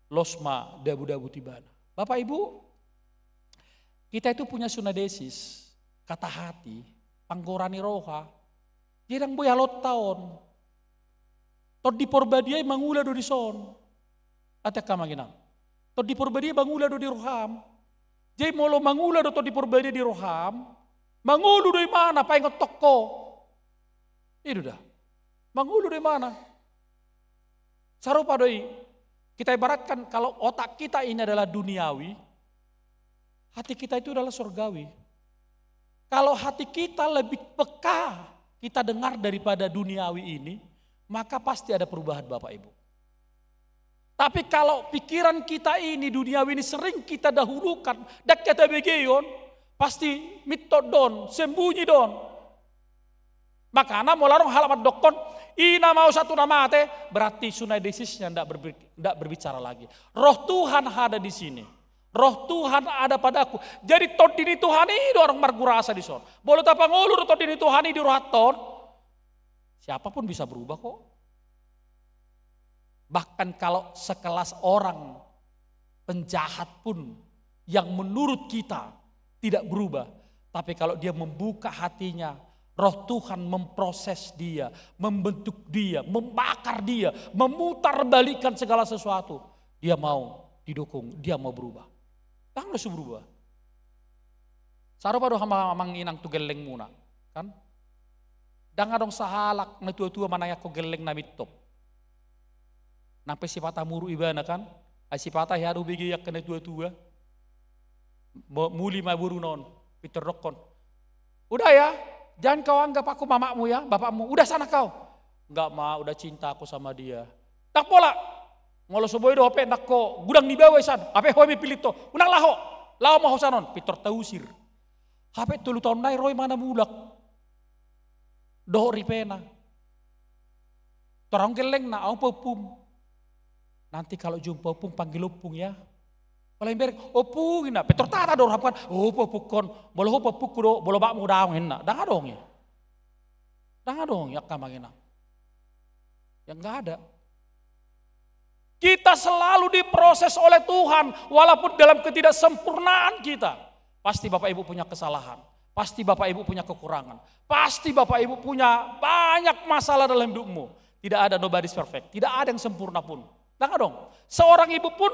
los ma dabudabu tu ibana. Bapak Ibu, kita itu punya sunadesis, kata hati, panggora ni roha. Jadi ndang boi halonta on. Tondi Porbadia i mangula do dison. Ate angka amang inang. Tondi Porbadia i mangula do di roham. Jadi molo mangula do Tondi Porbadia di roham, mangolu do ibana paingothon ho. I do da. Mangolu do ibana. Sarupa do i. Kita ibaratkan kalau otak kita ini adalah duniawi, hati kita itu adalah sorgawi. Kalau hati kita lebih peka kita dengar daripada duniawi ini, maka pasti ada perubahan, Bapak Ibu. Tapi kalau pikiran kita ini, duniawi ini sering kita dahulukan, ndang tabegehon, pasti mintot do on, sembunyi do on. Makana molo adong halak mandokkon, i nama sahat tu na mate, berarti sunadesisnya ndak berbi-, ndak berbicara lagi. Roh Tuhan ada di sini. Roh Tuhan ada padaku. Jadi Tondi ni Tuhan i do adong margurasa dison. Molo tapangolu do Tondi ni Tuhan i di rohanta on, siapapun bisa berubah kok. Bahkan kalau sekelas orang penjahat pun yang menurut kita tidak berubah, tapi kalau dia membuka hatinya, Roh Tuhan memproses dia, membentuk dia, membakar dia, memutarbalikkan segala sesuatu, dia mau didukung, dia mau berubah. Ndang na so berubah. Sarupa do hamu amang inang tu gellengmuna, kan? Ndang adong sahalak natuatua manangiangkon gellengna mintop. Nang pe sipata muruk ibana, kan? Ai sipata hea do hubege angka natuatua. Mo-, muli ma boruna on, pintor dokkon, "Uda ya, jangan kau anggap aku mamakmu ya, bapakmu. Udah sana kau." "Enggak, Ma, udah cinta aku sama dia." Ndang pola. Molo so boi do hape nangko gudang ni baoa i san, hape ho ma i pillit ho. Unang laho. Laho ma ho san on, pintor tausir. Hape tolu taon nai ro ibana mulak dohot ripena. Torang gellengna, adong pahompum. Nanti kalau jumpa ompung, panggil ompung ya. Pala imbereng, ompung inna, pe tortata do roham kan, ompung, ompungkon, molo ho ompungku do, molo bapakmu daong inna, ndang adong i. Ndang adong i, angka amang inang. Ya nggak ada. Kita selalu diproses oleh Tuhan, walaupun dalam ketidaksempurnaan kita. Pasti Bapak Ibu punya kesalahan. Pasti Bapak Ibu punya kekurangan. Pasti Bapak Ibu punya banyak masalah dalam hidupmu. Tidak ada, nobody is perfect. Tidak ada yang sempurna pun. Ndang adong. Seorang ibu pun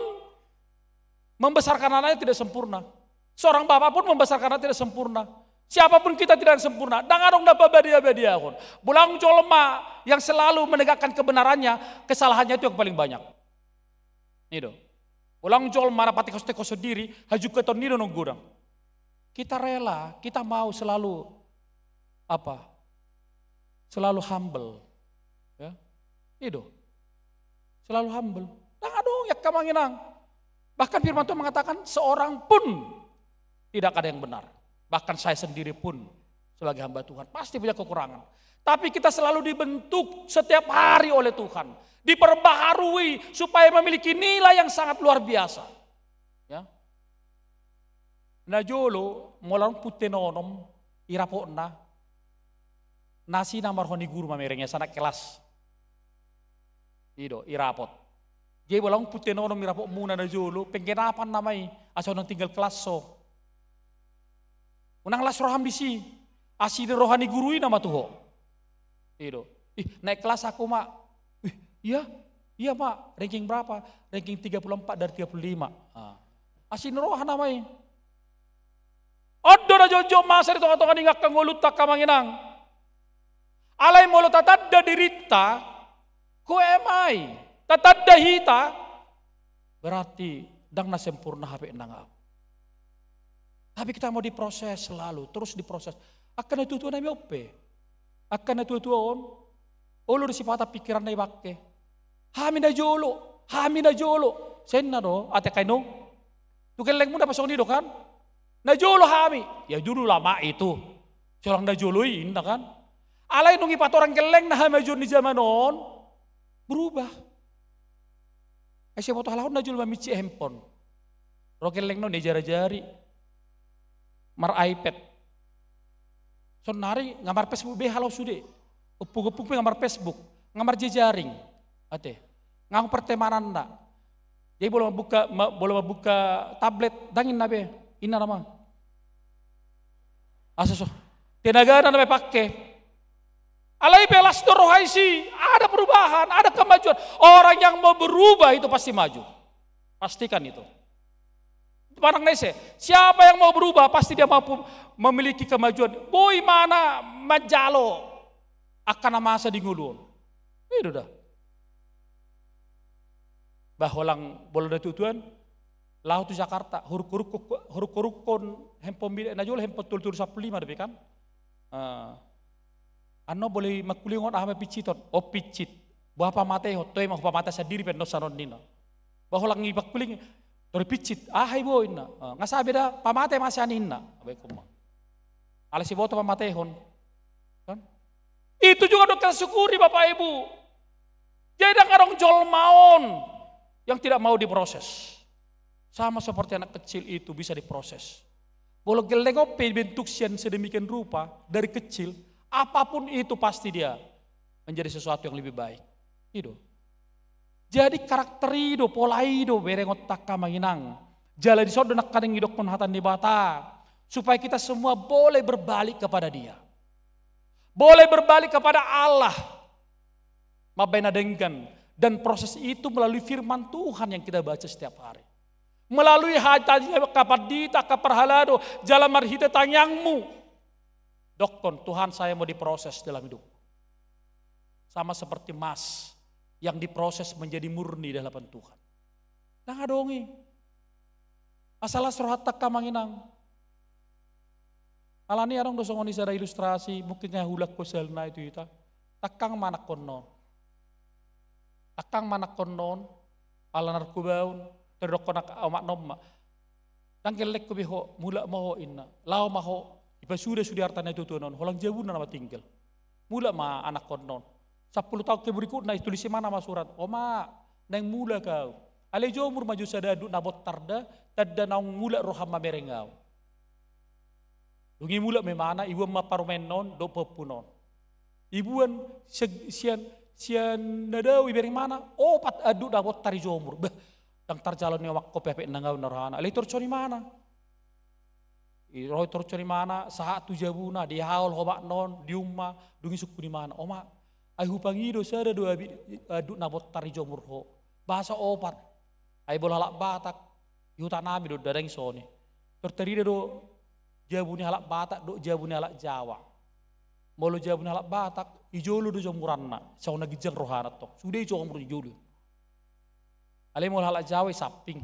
membesarkan anaknya tidak sempurna. Seorang bapak pun membesarkan anak tidak sempurna. Siapapun kita tidak sempurna. Ndang adong na pabadia-badiahon. Molo adong jolma yang selalu menegakkan kebenarannya, kesalahannya itu yang paling banyak. I do. Molo adong jolma na patekos-tekos sendiri, hajungkaton ni do na godang. Kita rela, kita mau selalu apa? Selalu humble. Ya. I do. Selalu humble. Ndang adong i, angka amang inang. Bahkan firman Tuhan mengatakan, seorang pun tidak ada yang benar. Bahkan saya sendiri pun sebagai hamba Tuhan pasti punya kekurangan. Tapi kita selalu dibentuk setiap hari oleh Tuhan. Diperbaharui supaya memiliki nilai yang sangat luar biasa. Ya. Najolo, molo adong punten onom, irapotna, na asi nama roha ni guru mamereng ia, sanak kelas. I do, irapot. Jadi molo adong punten onom irapotmuna najolo, penggenapan nama i, asa unang tinggal kelas ho. Unang las roham disi, asi ni roha ni guru i nama tu ho. I do. Ih, naik kelas aku, Mak. Ih, iya? Iya, Mak. Ranking berapa? Ranking tiga puluh empat dari tiga puluh lima. Ah. Asi ni roha nama i. On do na jotjot masa di tonga-tonga ni angka ngolunta, angka amang inang. Alai molo tatanda dirinta, who am I? Tatanda hita, berarti ndang na sempurna hape nang au. Tapi kita mau diproses selalu, terus diproses. Angka natuatua nami on pe. Angka natuatua on, olo do sipata pikiranna i bangke. Hami najolo, hami najolo. Sai ninna do, ate kainung. Tu gellengmuna pe songon i do kan? Najolo hami. Ya dulu lama itu. Sai holan najolo i, ninna kan? Alai dung dipatorang gellengna hamajuon ni jaman on, berubah. Ai sai diboto halak on najolo maminci handphone. Ro gellengna on diajari-ajari. Mar-iPad. Saonari nga mar-Facebook be halak on sude. Ompung-ompung pe nga mar-Facebook, nga marjejaring. Ate. Nga adong pertemananna. Jadi molo mambuka, ma-, molo mambuka tablet, ndang ninna be. Ninna nama. Asa so. Tenagana nama dipake. Alai pe las do roha i, si, ada perubahan, ada kemajuan. Orang yang mau berubah itu pasti maju. Pastikan itu. Manang na ise, siapa yang mau berubah, pasti dia mampu memiliki kemajuan. Boi ma na manjalo angka na masa di ngolu on. I do da. Bah, holan molo natuatuan, laho tu Jakarta, huruk-huruk-, huruk-hurukkon handphone mida, najolo handphone tolu tolu sampulu lima dope kan? Ah. Annon boi mangkulingon aha ma pinsiton, on pinsit. Boha pamatehon, toe ma hupamate sandiri pe annon sanon ninna. Bah, holan i pangkuling, tor pinsit, aha i bo ninna. Ah, nga sabe da, pamate ma sian i ninna. Baik, umma. Alai sai diboto pamatehon. Kan? Itu juga do kita syukuri, Bapak Ibu. Jadi ndang adong jolma on yang tidak mau diproses. Sama seperti anak kecil itu bisa diproses. Molo gelleng on pe dibentuk sian sedemikian rupa dari kecil, apapun itu pasti dia menjadi sesuatu yang lebih baik. I do. Jadi karakter i do, pola i do berengonta, angka amang inang. Jala dison do nangkaning didokkon hata ni Debata, supaya kita semua boleh berbalik kepada Dia. Boleh berbalik kepada Allah. Mambahen na denggan. Dan proses itu melalui firman Tuhan yang kita baca setiap hari. Melalui hata ni angka pandita, angka parhalado, jala marhite tangiangmu. Dokkon, Tuhan, saya mau diproses dalam hidupku. Sama seperti emas yang diproses menjadi murni di hadapan Tuhan. Ndang adong i. Asa las rohanta, angka amang inang. Alani adong do songon i sada ilustrasi, mungkin nga huulak ho sahalna i tu hita. Tangkang ma anakkonna on. Tangkang ma anakkonna on, ala narkobaon, tor didokkon omakna on ma. Ndang gellengku be ho, mulak ma ho, ninna. Laho ma ho, dipasuda sude arta ni natuatuana on, holan jabuna nama tinggal. Mulak ma anakkonna on. Sampulu taon ke berikutna, ditulis ibana ma surat. Oma, Naeng mulak au. Alai jomur ma jo sada anduk na bontar da, tanda naung mulak roham mamereng au. Dung i mulak ma imana, iboan ma parumaenna on dohot pahompuna on. Iboan sian, sian, sian na dao ibereng imana, opat anduk na bontar dijomur. Bah, ndang tarjalo ni omak on pe, hepeng nang au ninna rohana. Alai torus on imana. I ro torus on imana, sahat tu jabuna, dihaol omakna on, diumma, dung i sungkun imana. Oma, ai hupangido sada do abi, anduk na bontar dijomur ho. Boasa opat? Ai molo halak Batak, di huta nami do, ndang songon i. Tor tarida do jabu ni halak Batak dohot jabu ni halak Jawa. Molo jabu ni halak Batak, i jolo do jomuranna, songon na ginjang rohana tong. Sude dijomur i jolo. Alai molo halak Jawa i samping.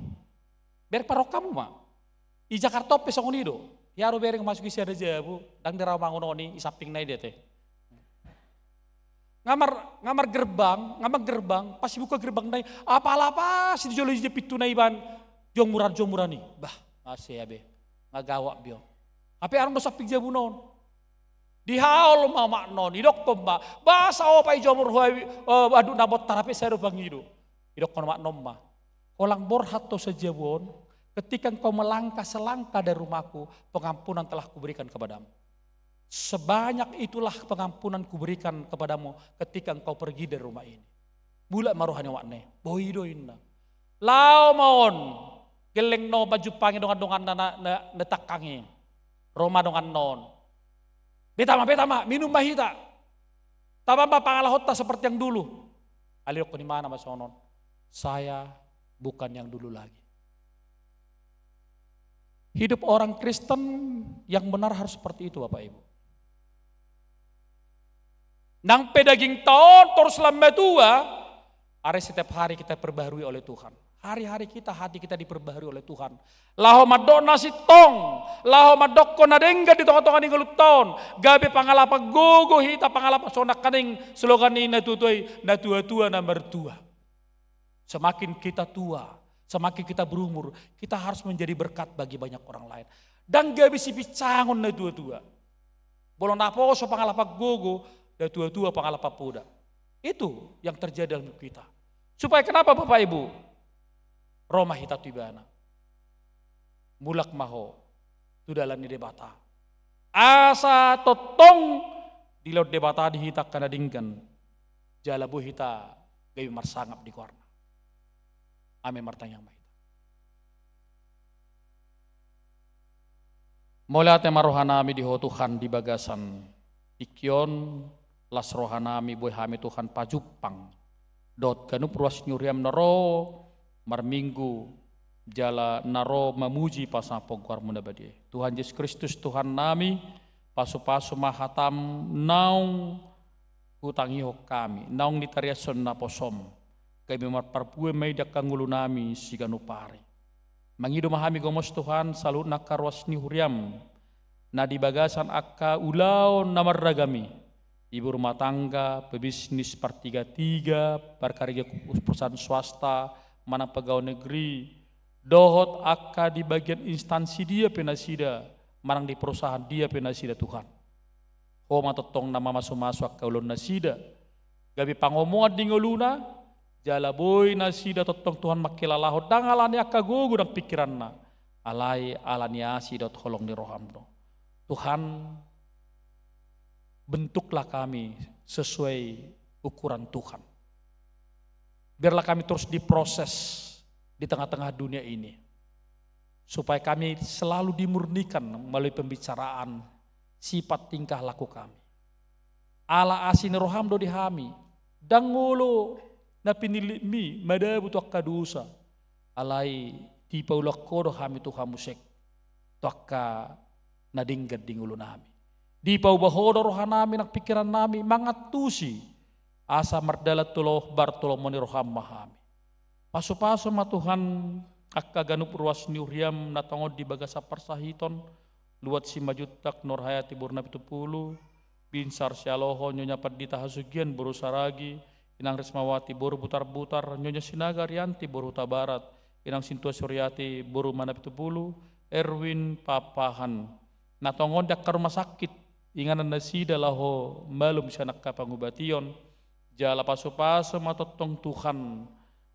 Bereng parrohamu ma. I Jakarta on pe songon i do. Ia ro bereng masuk i sada jabu, ndang diramangon on i, i sampingna i do ate. Nga mar, nga margerbang, nga margerbang, pas dibuka gerbangna i, apala pas di jolo i pintu na iboan jomuran-jomuran i. Bah, nga sea be. Nga gawat be on. Hape adong do samping jabuna on. Dihaol ma omakna on, didokkon ma, boasa opat dijomur ho, eh, anduk na bontar, hape sada do hupangido. Didokkon omakna on ma, holan borhat ho sian jabu on, ketika engkau melangkah selangkah dari rumahku, pengampunan telah kuberikan kepadamu. Sebanyak itulah pengampunan kuberikan kepadamu ketika engkau pergi dari rumah ini. Mulak ma roha ni omakna i, boi do ninna. Laho ma on, gellengna on manjumpangi dongan-donganna na, na, na tangkang i. Ro ma donganna on. Beta ma, beta ma, minum ma hita. Tamba ma pangalahonta seperti yang dulu. Alai didokkon imana ma songon on. Saya bukan yang dulu lagi. Hidup orang Kristen yang benar harus seperti itu, Bapak Ibu. Nang pe dagingta on torus lam matua, alai setiap hari kita perbaharui oleh Tuhan. Hari-hari kita, hati kita diperbaharui oleh Tuhan. Laho mandok na sintong, laho mandokkon na denggan di tonga-tonga ni ngolunta on, gabe pangalapan gogo hita, pangalapan songon nangkaning slogan ni na tua-tua i, na tua-tua na martua. Semakin kita tua, semakin kita berumur, kita harus menjadi berkat bagi banyak orang lain. Ndang gabe sipinsangon na tua-tua. Molo naposo pangalapan gogo, na tua-tua pangalapan poda. Itu yang terjadi dalam hidup kita. Supaya kenapa, Bapak Ibu? Ro ma hita tu Ibana. Mulak ma ho tu dalan ni Debata. Asa tongtong dilehon Debata di hita angka na denggan. Jala boi hita gabe marsangap di goarna. Amen. Martangiang ma hita. Mauliate ma rohanami di Ho Tuhan di bagasan tingki on, las rohanami boi hami Tuhan pajumpang dohot ganup ruas ni huriam na ro marminggu jala na ro mamuji pasangap goarmu na badia i. Tuhan Jesus Kristus Tuhannami, pasu-pasu ma hatam naung hutangihon hami, naung ditariashon naposom, gabe marparbue ma i di angka ngolunami siganup ari. Mangido ma hami gomos Tuhan, saluhutna angka ruas ni huriam, na di bagasan angka ulaon na marragam i, ibu rumah tangga, pebisnis, partiga-tiga, parkarejo perusahaan swasta, manang pegawai negeri, dohot angka di bagian instansi dia pe nasida, manang di perusahaan dia pe nasida Tuhan. Ho ma tongtong na mamasu-masu angka ulaon nasida. Gabe pangomoan di ngoluna, jala boi nasida tongtong Tuhan mangkilalahon, ndang ala ni angka gogo nang pingkiranna, alai ala ni asi dohot holong ni roham do. Tuhan, bentuklah kami sesuai ukuran Tuhan. Biarlah kami terus diproses di tengah-tengah dunia ini, supaya kami selalu dimurnikan melalui pembicaraan, sifat tingkah laku kami. Ala asi ni roham do di hami, ndang olo na pinillitmi madabu tu angka dosa, alai dipaulak ho do hami tu hamu sek, tu angka na denggan di ngolunami. Dipauba ho do rohanami nang pingkirannami mangantusi, asa mardalan tu lombar tu lomo ni roham ma hami. Pasu-pasu ma Tuhan angka ganup ruas ni huriam na tongon di bagasan parsahiton, Luat Simanjuntak, Nur Hayati boru Napitupulu, Binsar Sialoho, Nyonya Pandita Hasugian boru Saragi, Inang Rismawati boru Butarbutar, Nyonya Sinaga Rianti boru Hutabarat, Inang Sintua Suryati boru Manapitupulu, Erwin Papahan. Na tongon di angka rumah sakit, inganan nasida laho malum sian angka pangubation, jala pasu-pasu ma tongtong Tuhan,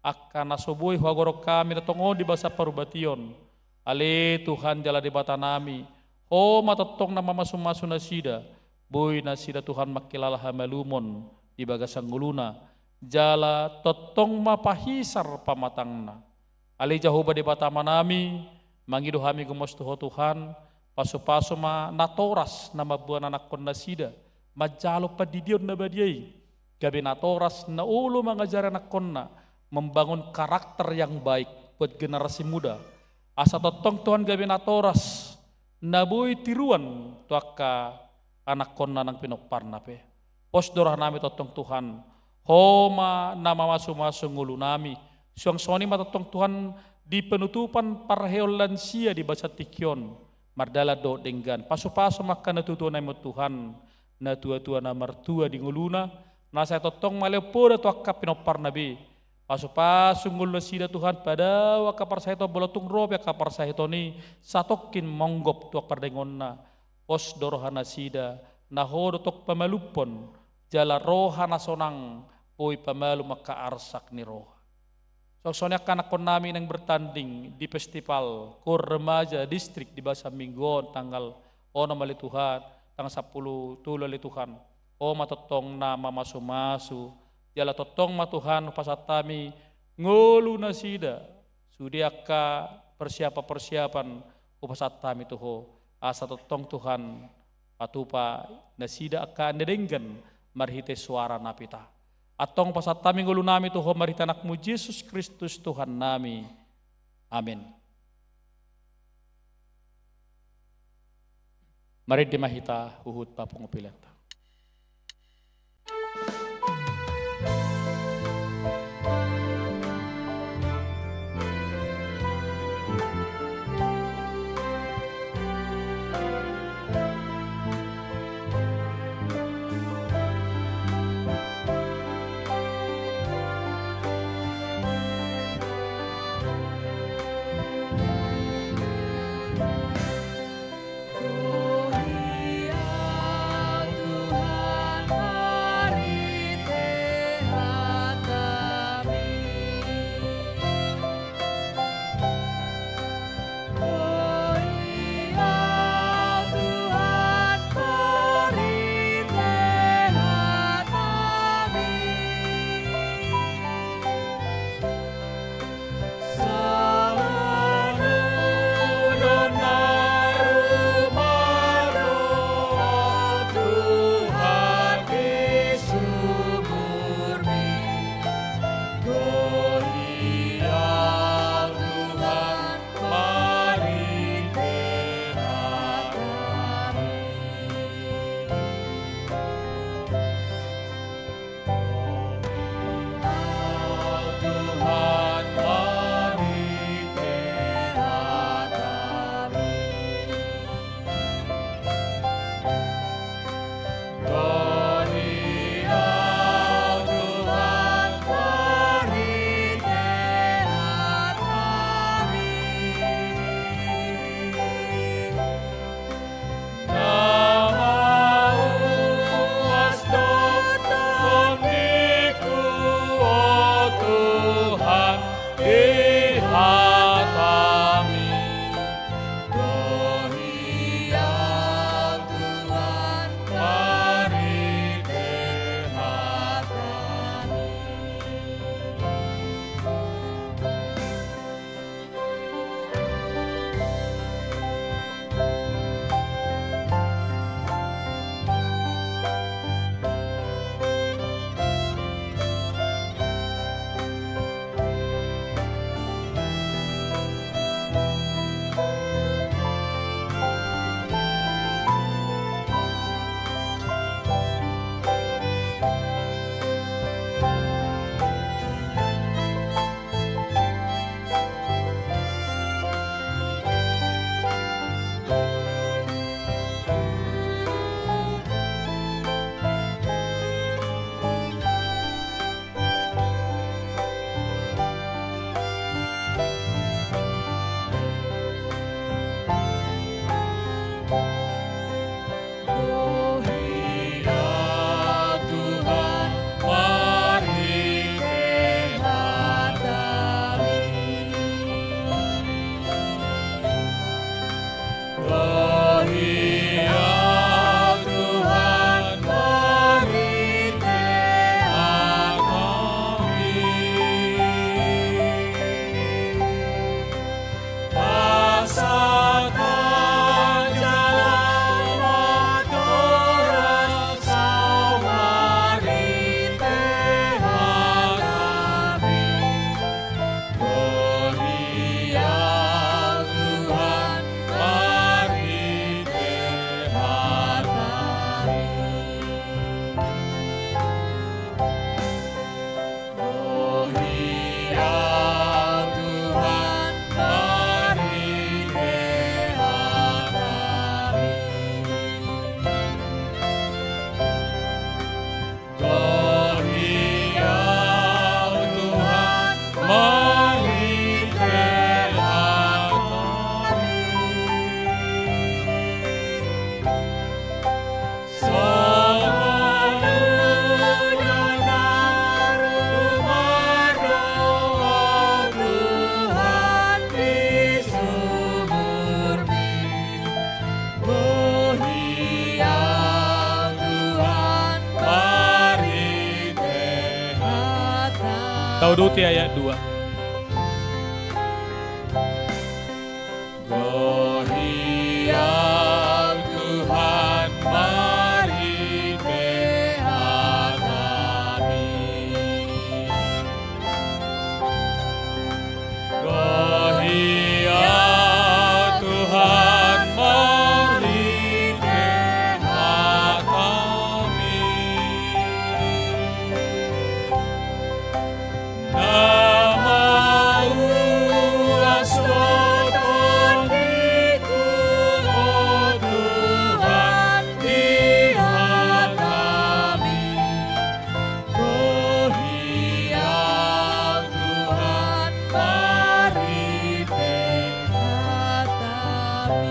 angka na so boi huagoron hami na tongon di bagasan parubation. Ale Tuhan jala Debatanami, Ho ma tongtong na mamasumasu nasida, boi nasida Tuhan mangkilala hamalumon di bagasan ngoluna, jala tongtong ma pahisar pamatangna. Ale Jahowa Debata Amanami, mangido hami gomos tu Ho Tuhan, pasupasu ma natoras na mamboan anakkon nasida manjalo pandidion na badia i, gabe natoras na olo mangajari anakkonna membangun karakter yang baik buat generasi muda. Asa tongtong Tuhan gabe natoras na boi tiruan tu angka anakkonna nang pinomparna pe. Pos do rohanami tongtong Tuhan, Ho ma na mamasumasu ngolunami. Suang songon i ma tongtong Tuhan di penutupan parheon lansia di bagasan tingki on, mardalan dohot denggan. Pasupasu ma angka natuatuanami on Tuhan, natuatua na martua di ngoluna, na sai tongtong maleon poda tu angka pinomparna be. Pasupasu ngolu nasida Tuhan, padao angka parsahiton, molo tung ro pe angka parsahiton i satongkin monggop tu angka pardaingonna. Pos do roha nasida, na Ho do tong pamalumhon, jala roha na sonang boi pamalum angka arsak ni roha. Suang songon i angka anakkonnami naeng bertanding di festival koor remaja distrik di bagasan minggu on, tanggal onom ale Tuhan, tanggal sampulu tolu ale Tuhan. Ho ma tongtong na mamasumasu, jala tongtong ma Tuhan hupasahat hami ngolu nasida, sude angka persiapan-persiapan hupasahat hami tu Ho, asa tongtong Tuhan patupa nasida angka na denggan marhite soara napita. Antong pasahat hami ngolunami tu Ho marhite Anakmu Jesus Kristus Tuhannami. Amen. Marende ma hita huhut papungu peleanta. Dohi Ahu Tuhan, marhite hataMi, asa tajalang ma toras Ho marhite hataMi. Dohi Ahu Tuhan, marhite hataMi. Dohi Ahu Tuhan, marhite hataMi. Dohi Ahu Tuhan, marhite hataMi. Songon ujon na ruar do, Tuhan, di sumurMi. Dohi Ahu Tuhan, marhite hataMi. Tauduti ayat dua. Dohi Ahu Tuhan, marhite hataMi. Dohi Ahu Tuhan, marhite hataMi. Na mauas do tondiku, o Tuhan, di hataMi. Dohi Ahu Tuhan, marhite hataMi.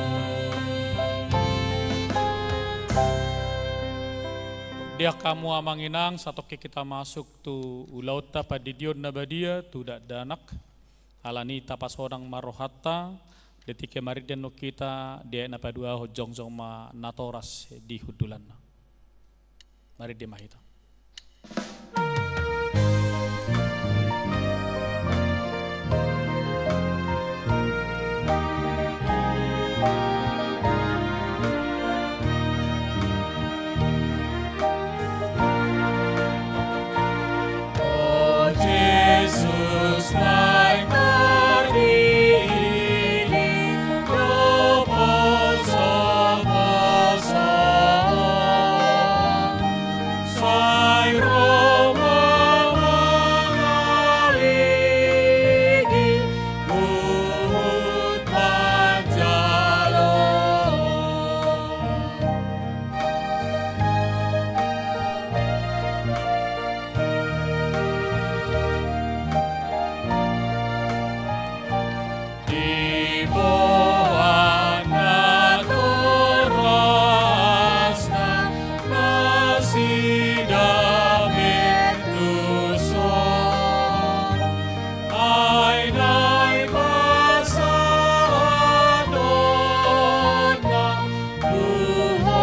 Diak hamu amang inang, satongkin hita masuk tu ulaonta pandidion na badia tu dakdanak. Alani i tapasonang ma rohanta, di tingki marende annon hita di ayat na paduahon, jongjong ma natoras di hundulanna. Marende ma hita. O Jesus, naeng tardidi do posoposoM, sai ro ma mangaligi huhut manjalo. Diboan natorasna nasida mentuson, ai naeng pasahatonna tu Ho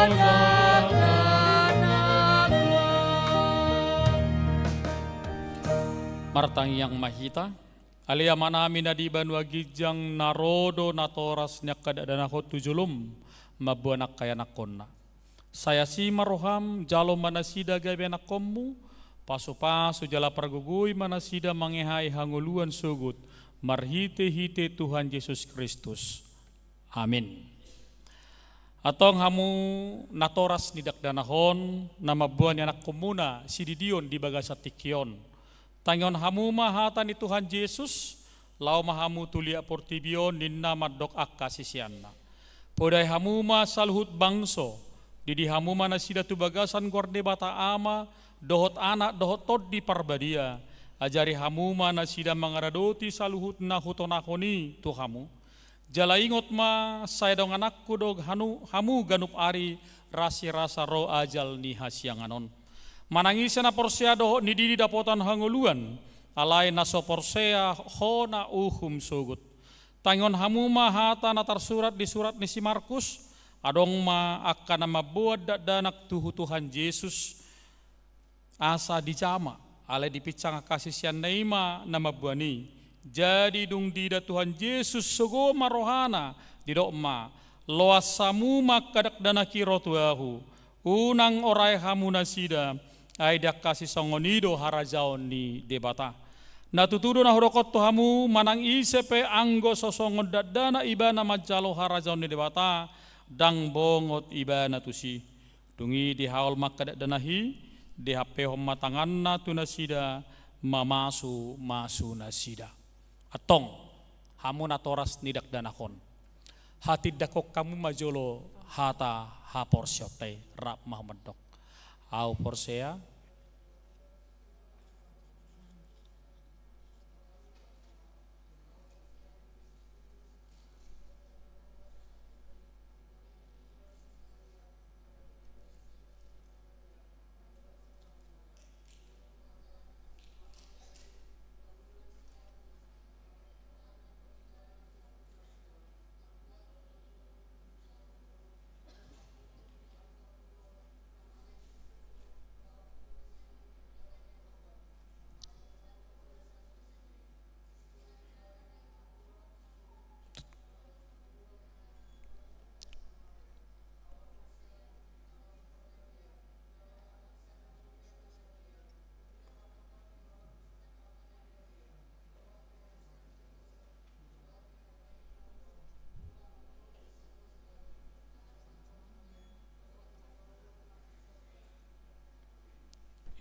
dakdanak on. Martangiang ma hita. Ale Amanami na di banua ginjang, na ro do natoras ni angka dakdanak on tu joloM mamboan angka ianakhonna. Sai asi ma rohaM, jalo ma nasida gabe ianakhonMu, pasupasu jala pargogoi ma nasida mangehai hangoluan sogot, marhitehite Tuhan Jesus Kristus. Amin. Antong hamu natoras ni dakdanak on, na mamboan ianakhonmuna sididion di bagasan tingki on, tangihon hamu ma hata ni Tuhan Jesus, laho ma hamu tu liat portibi on, ninna mandok angka siseanna. Podai hamu ma saluhut bangso, didi hamu ma nasida tu bagasan goar Debata Ama, dohot Anak, dohot Tondi Parbadia, ajari hamu ma nasida mangaradoti saluhut na hutonahon i tu hamu. Jala ingot ma, sai dongananku do hanu-, hamu ganup ari, rasirasa ro ajal ni hasiangan on. Manang ise na porsea dohot ni didi dapotan hangoluan, alai na so porsea hona uhum sogot. Tangihon hamu ma hata na tarsurat di surat ni si Markus, adong ma angka na mamboan dakdanak tu Tuhan Jesus, asa dijama, alai dipinsang angka siseanna i ma na mamboan i. Jadi dung diida Tuhan Jesus sogo ma rohana, didok ma, loas hamu ma angka dakdanak i ro tu ahu, unang orai hamu nasida, ai ndang hasisongon i do harajaon ni Debata. Na tutu do na hudokhon tu hamu, manang ise pe anggo so songon dakdanak ibana manjalo harajaon ni Debata, ndang bongot ibana tusi. Dung i dihaol ma angka dakdanak i, dihampehon ma tanganna tu nasida, mamasumasu nasida. Antong, hamu natoras ni dakdanak on, hatindangkon hamu ma jolo hata haporseaonta i, rap ma hamu mandok: Ahu porsea.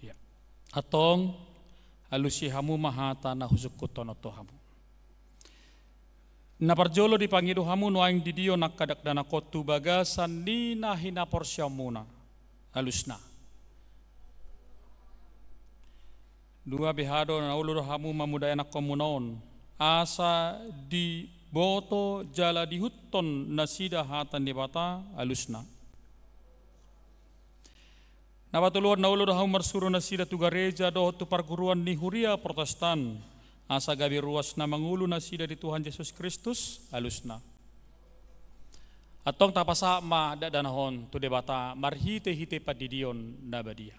Ia. Antong, alusi hamu ma hata na husungkunhon on tu hamu. Na parjolo dipangido hamu nuaeng didion angka dakdanak on tu bagasan ni na hinaporseaonmuna. Alusna. Dua, beha do na olo do hamu mamodai anakkonmuna on, asa diboto jala diihuthon nasida hata ni Debata? Alusna. Na patoluhon, na olo do hamu marsuru nasida tu gareja dohot tu parguruan ni huria Protestan, asa gabe ruas na mangolu nasida di Tuhan Jesus Kristus? Alusna. Antong tapasahat ma dakdanak on tu Debata marhitehite pandidion na badia.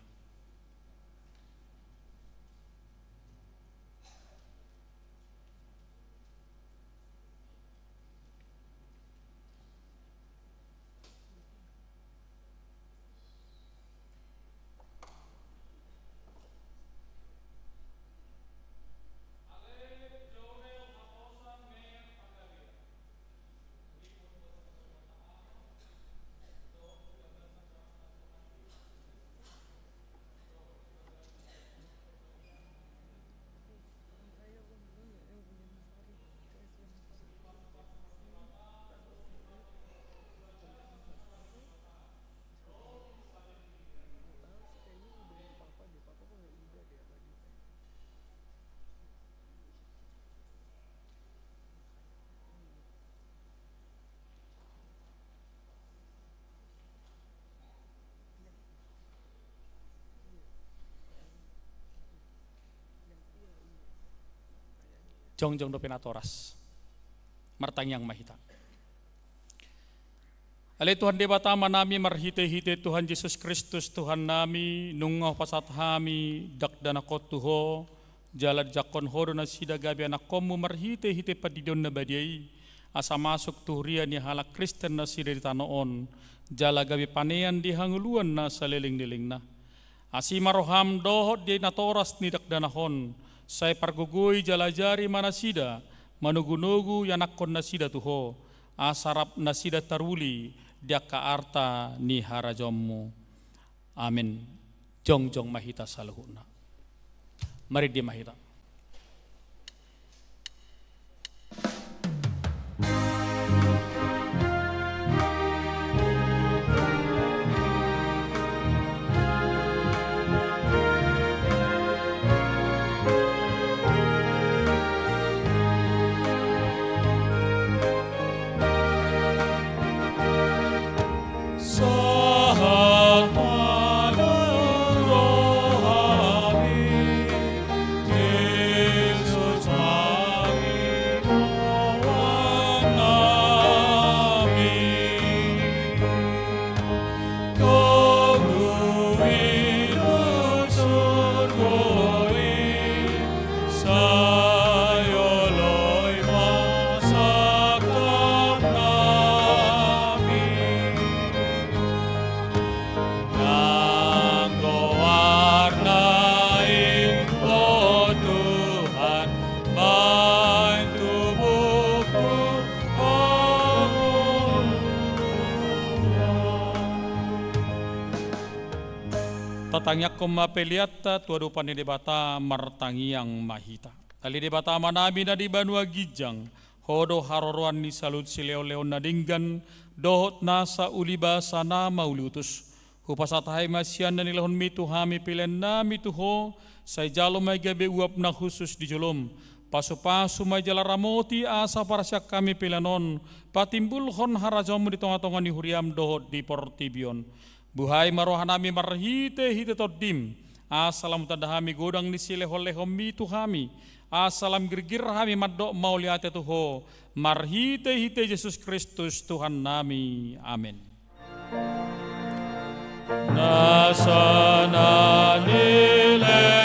Jongjong dope natoras. Martangiang ma hita. Ale Tuhan Debata Amanami, marhitehite Tuhan Jesus Kristus Tuhannami, nunga hupasahat hami dakdanak on tu Ho, jala dijangkon Ho do nasida gabe anakkonmu marhitehite pandidion na badia i, asa masuk tu huria ni halak Kristen nasida di tano on, jala gabe panean di hangoluan na saleleng-lelengna. Asi ma roham dohot di natoras ni dakdanak on, sai pargogoi jala ajari ma nasida, manogunogu ianakkon nasida tu Ho, asa rap nasida taruli di angka arta ni harajaonmu. Amen. Jongjong ma hita saluhutna. Marende ma hita. Sahat ma rohami, Tangiangkon ma peleanta tu adopan ni Debata, martangiang ma hita. Ale Debata Amanami na di banua ginjang, Ho do haroroan ni saluhut silehonlehon na denggan, dohot nasa uli basa na mauliutus. Hupasahat hami ma sian na nilehonmi tu hami peleannami tu Ho, sai jalo ma i gabe uap na hushus di jolom. Pasupasu ma i jala ramoti asa parsian hami pelean on patimbulhon harajaonmu di tongatonga ni huriam dohot di portibi on. Buhai ma rohanami marhitehite Tondim, asa lam tanda hami godang ni silehonlehonmi tu hami, asa lam girgir hami mandok mauliate tu Ho, marhitehite Jesus Kristus Tuhannami. Amen. Nasa na nilehon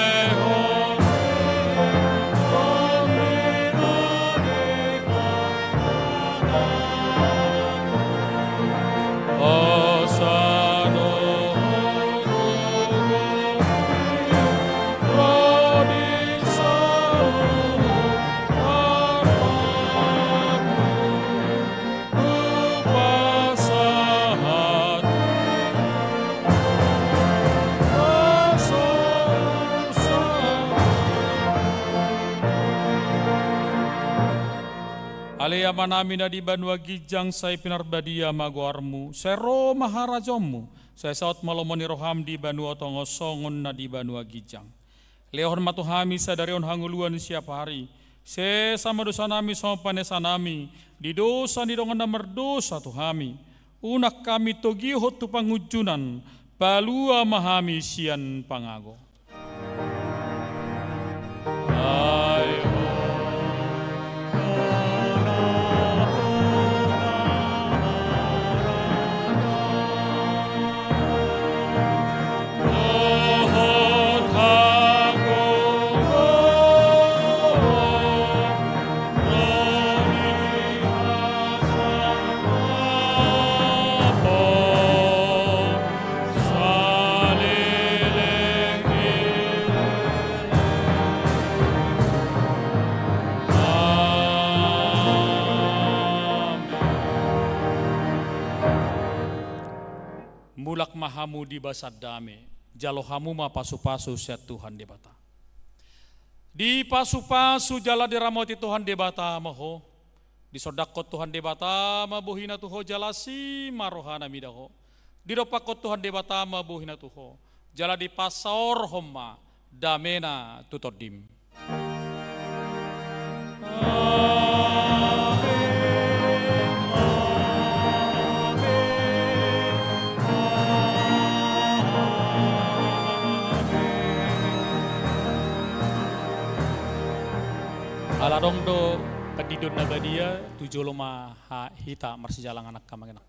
Ale Amanami na di banua ginjang, sai pinarbadia ma goarmu, sai ro ma harajaonmu, sai saut ma lomo ni roham di banua tonga on songon na di banua ginjang. Lehon ma tu hami sadari on hangoluan siapari. Sesa ma dosanami songon panesanami di dosa ni dongan na mardosa tu hami. Unang hami togihon tu pangunjunan, palua ma hami sian pangago. Mulak ma hamu di basa dame, jalo hamu ma pasupasu sian Tuhan Debata. Dipasupasu jala diramoti Tuhan Debata ma ho. Disondangkon Tuhan Debata ma bohina tu ho jala asi ma rohana mida ho. Didompakkon Tuhan Debata ma bohina tu ho jala dipasaorhon ma damena tu tondim. Ala adong do pandidion na badia, tu jolo ma ha-, hita marsijalangan angka amang inang.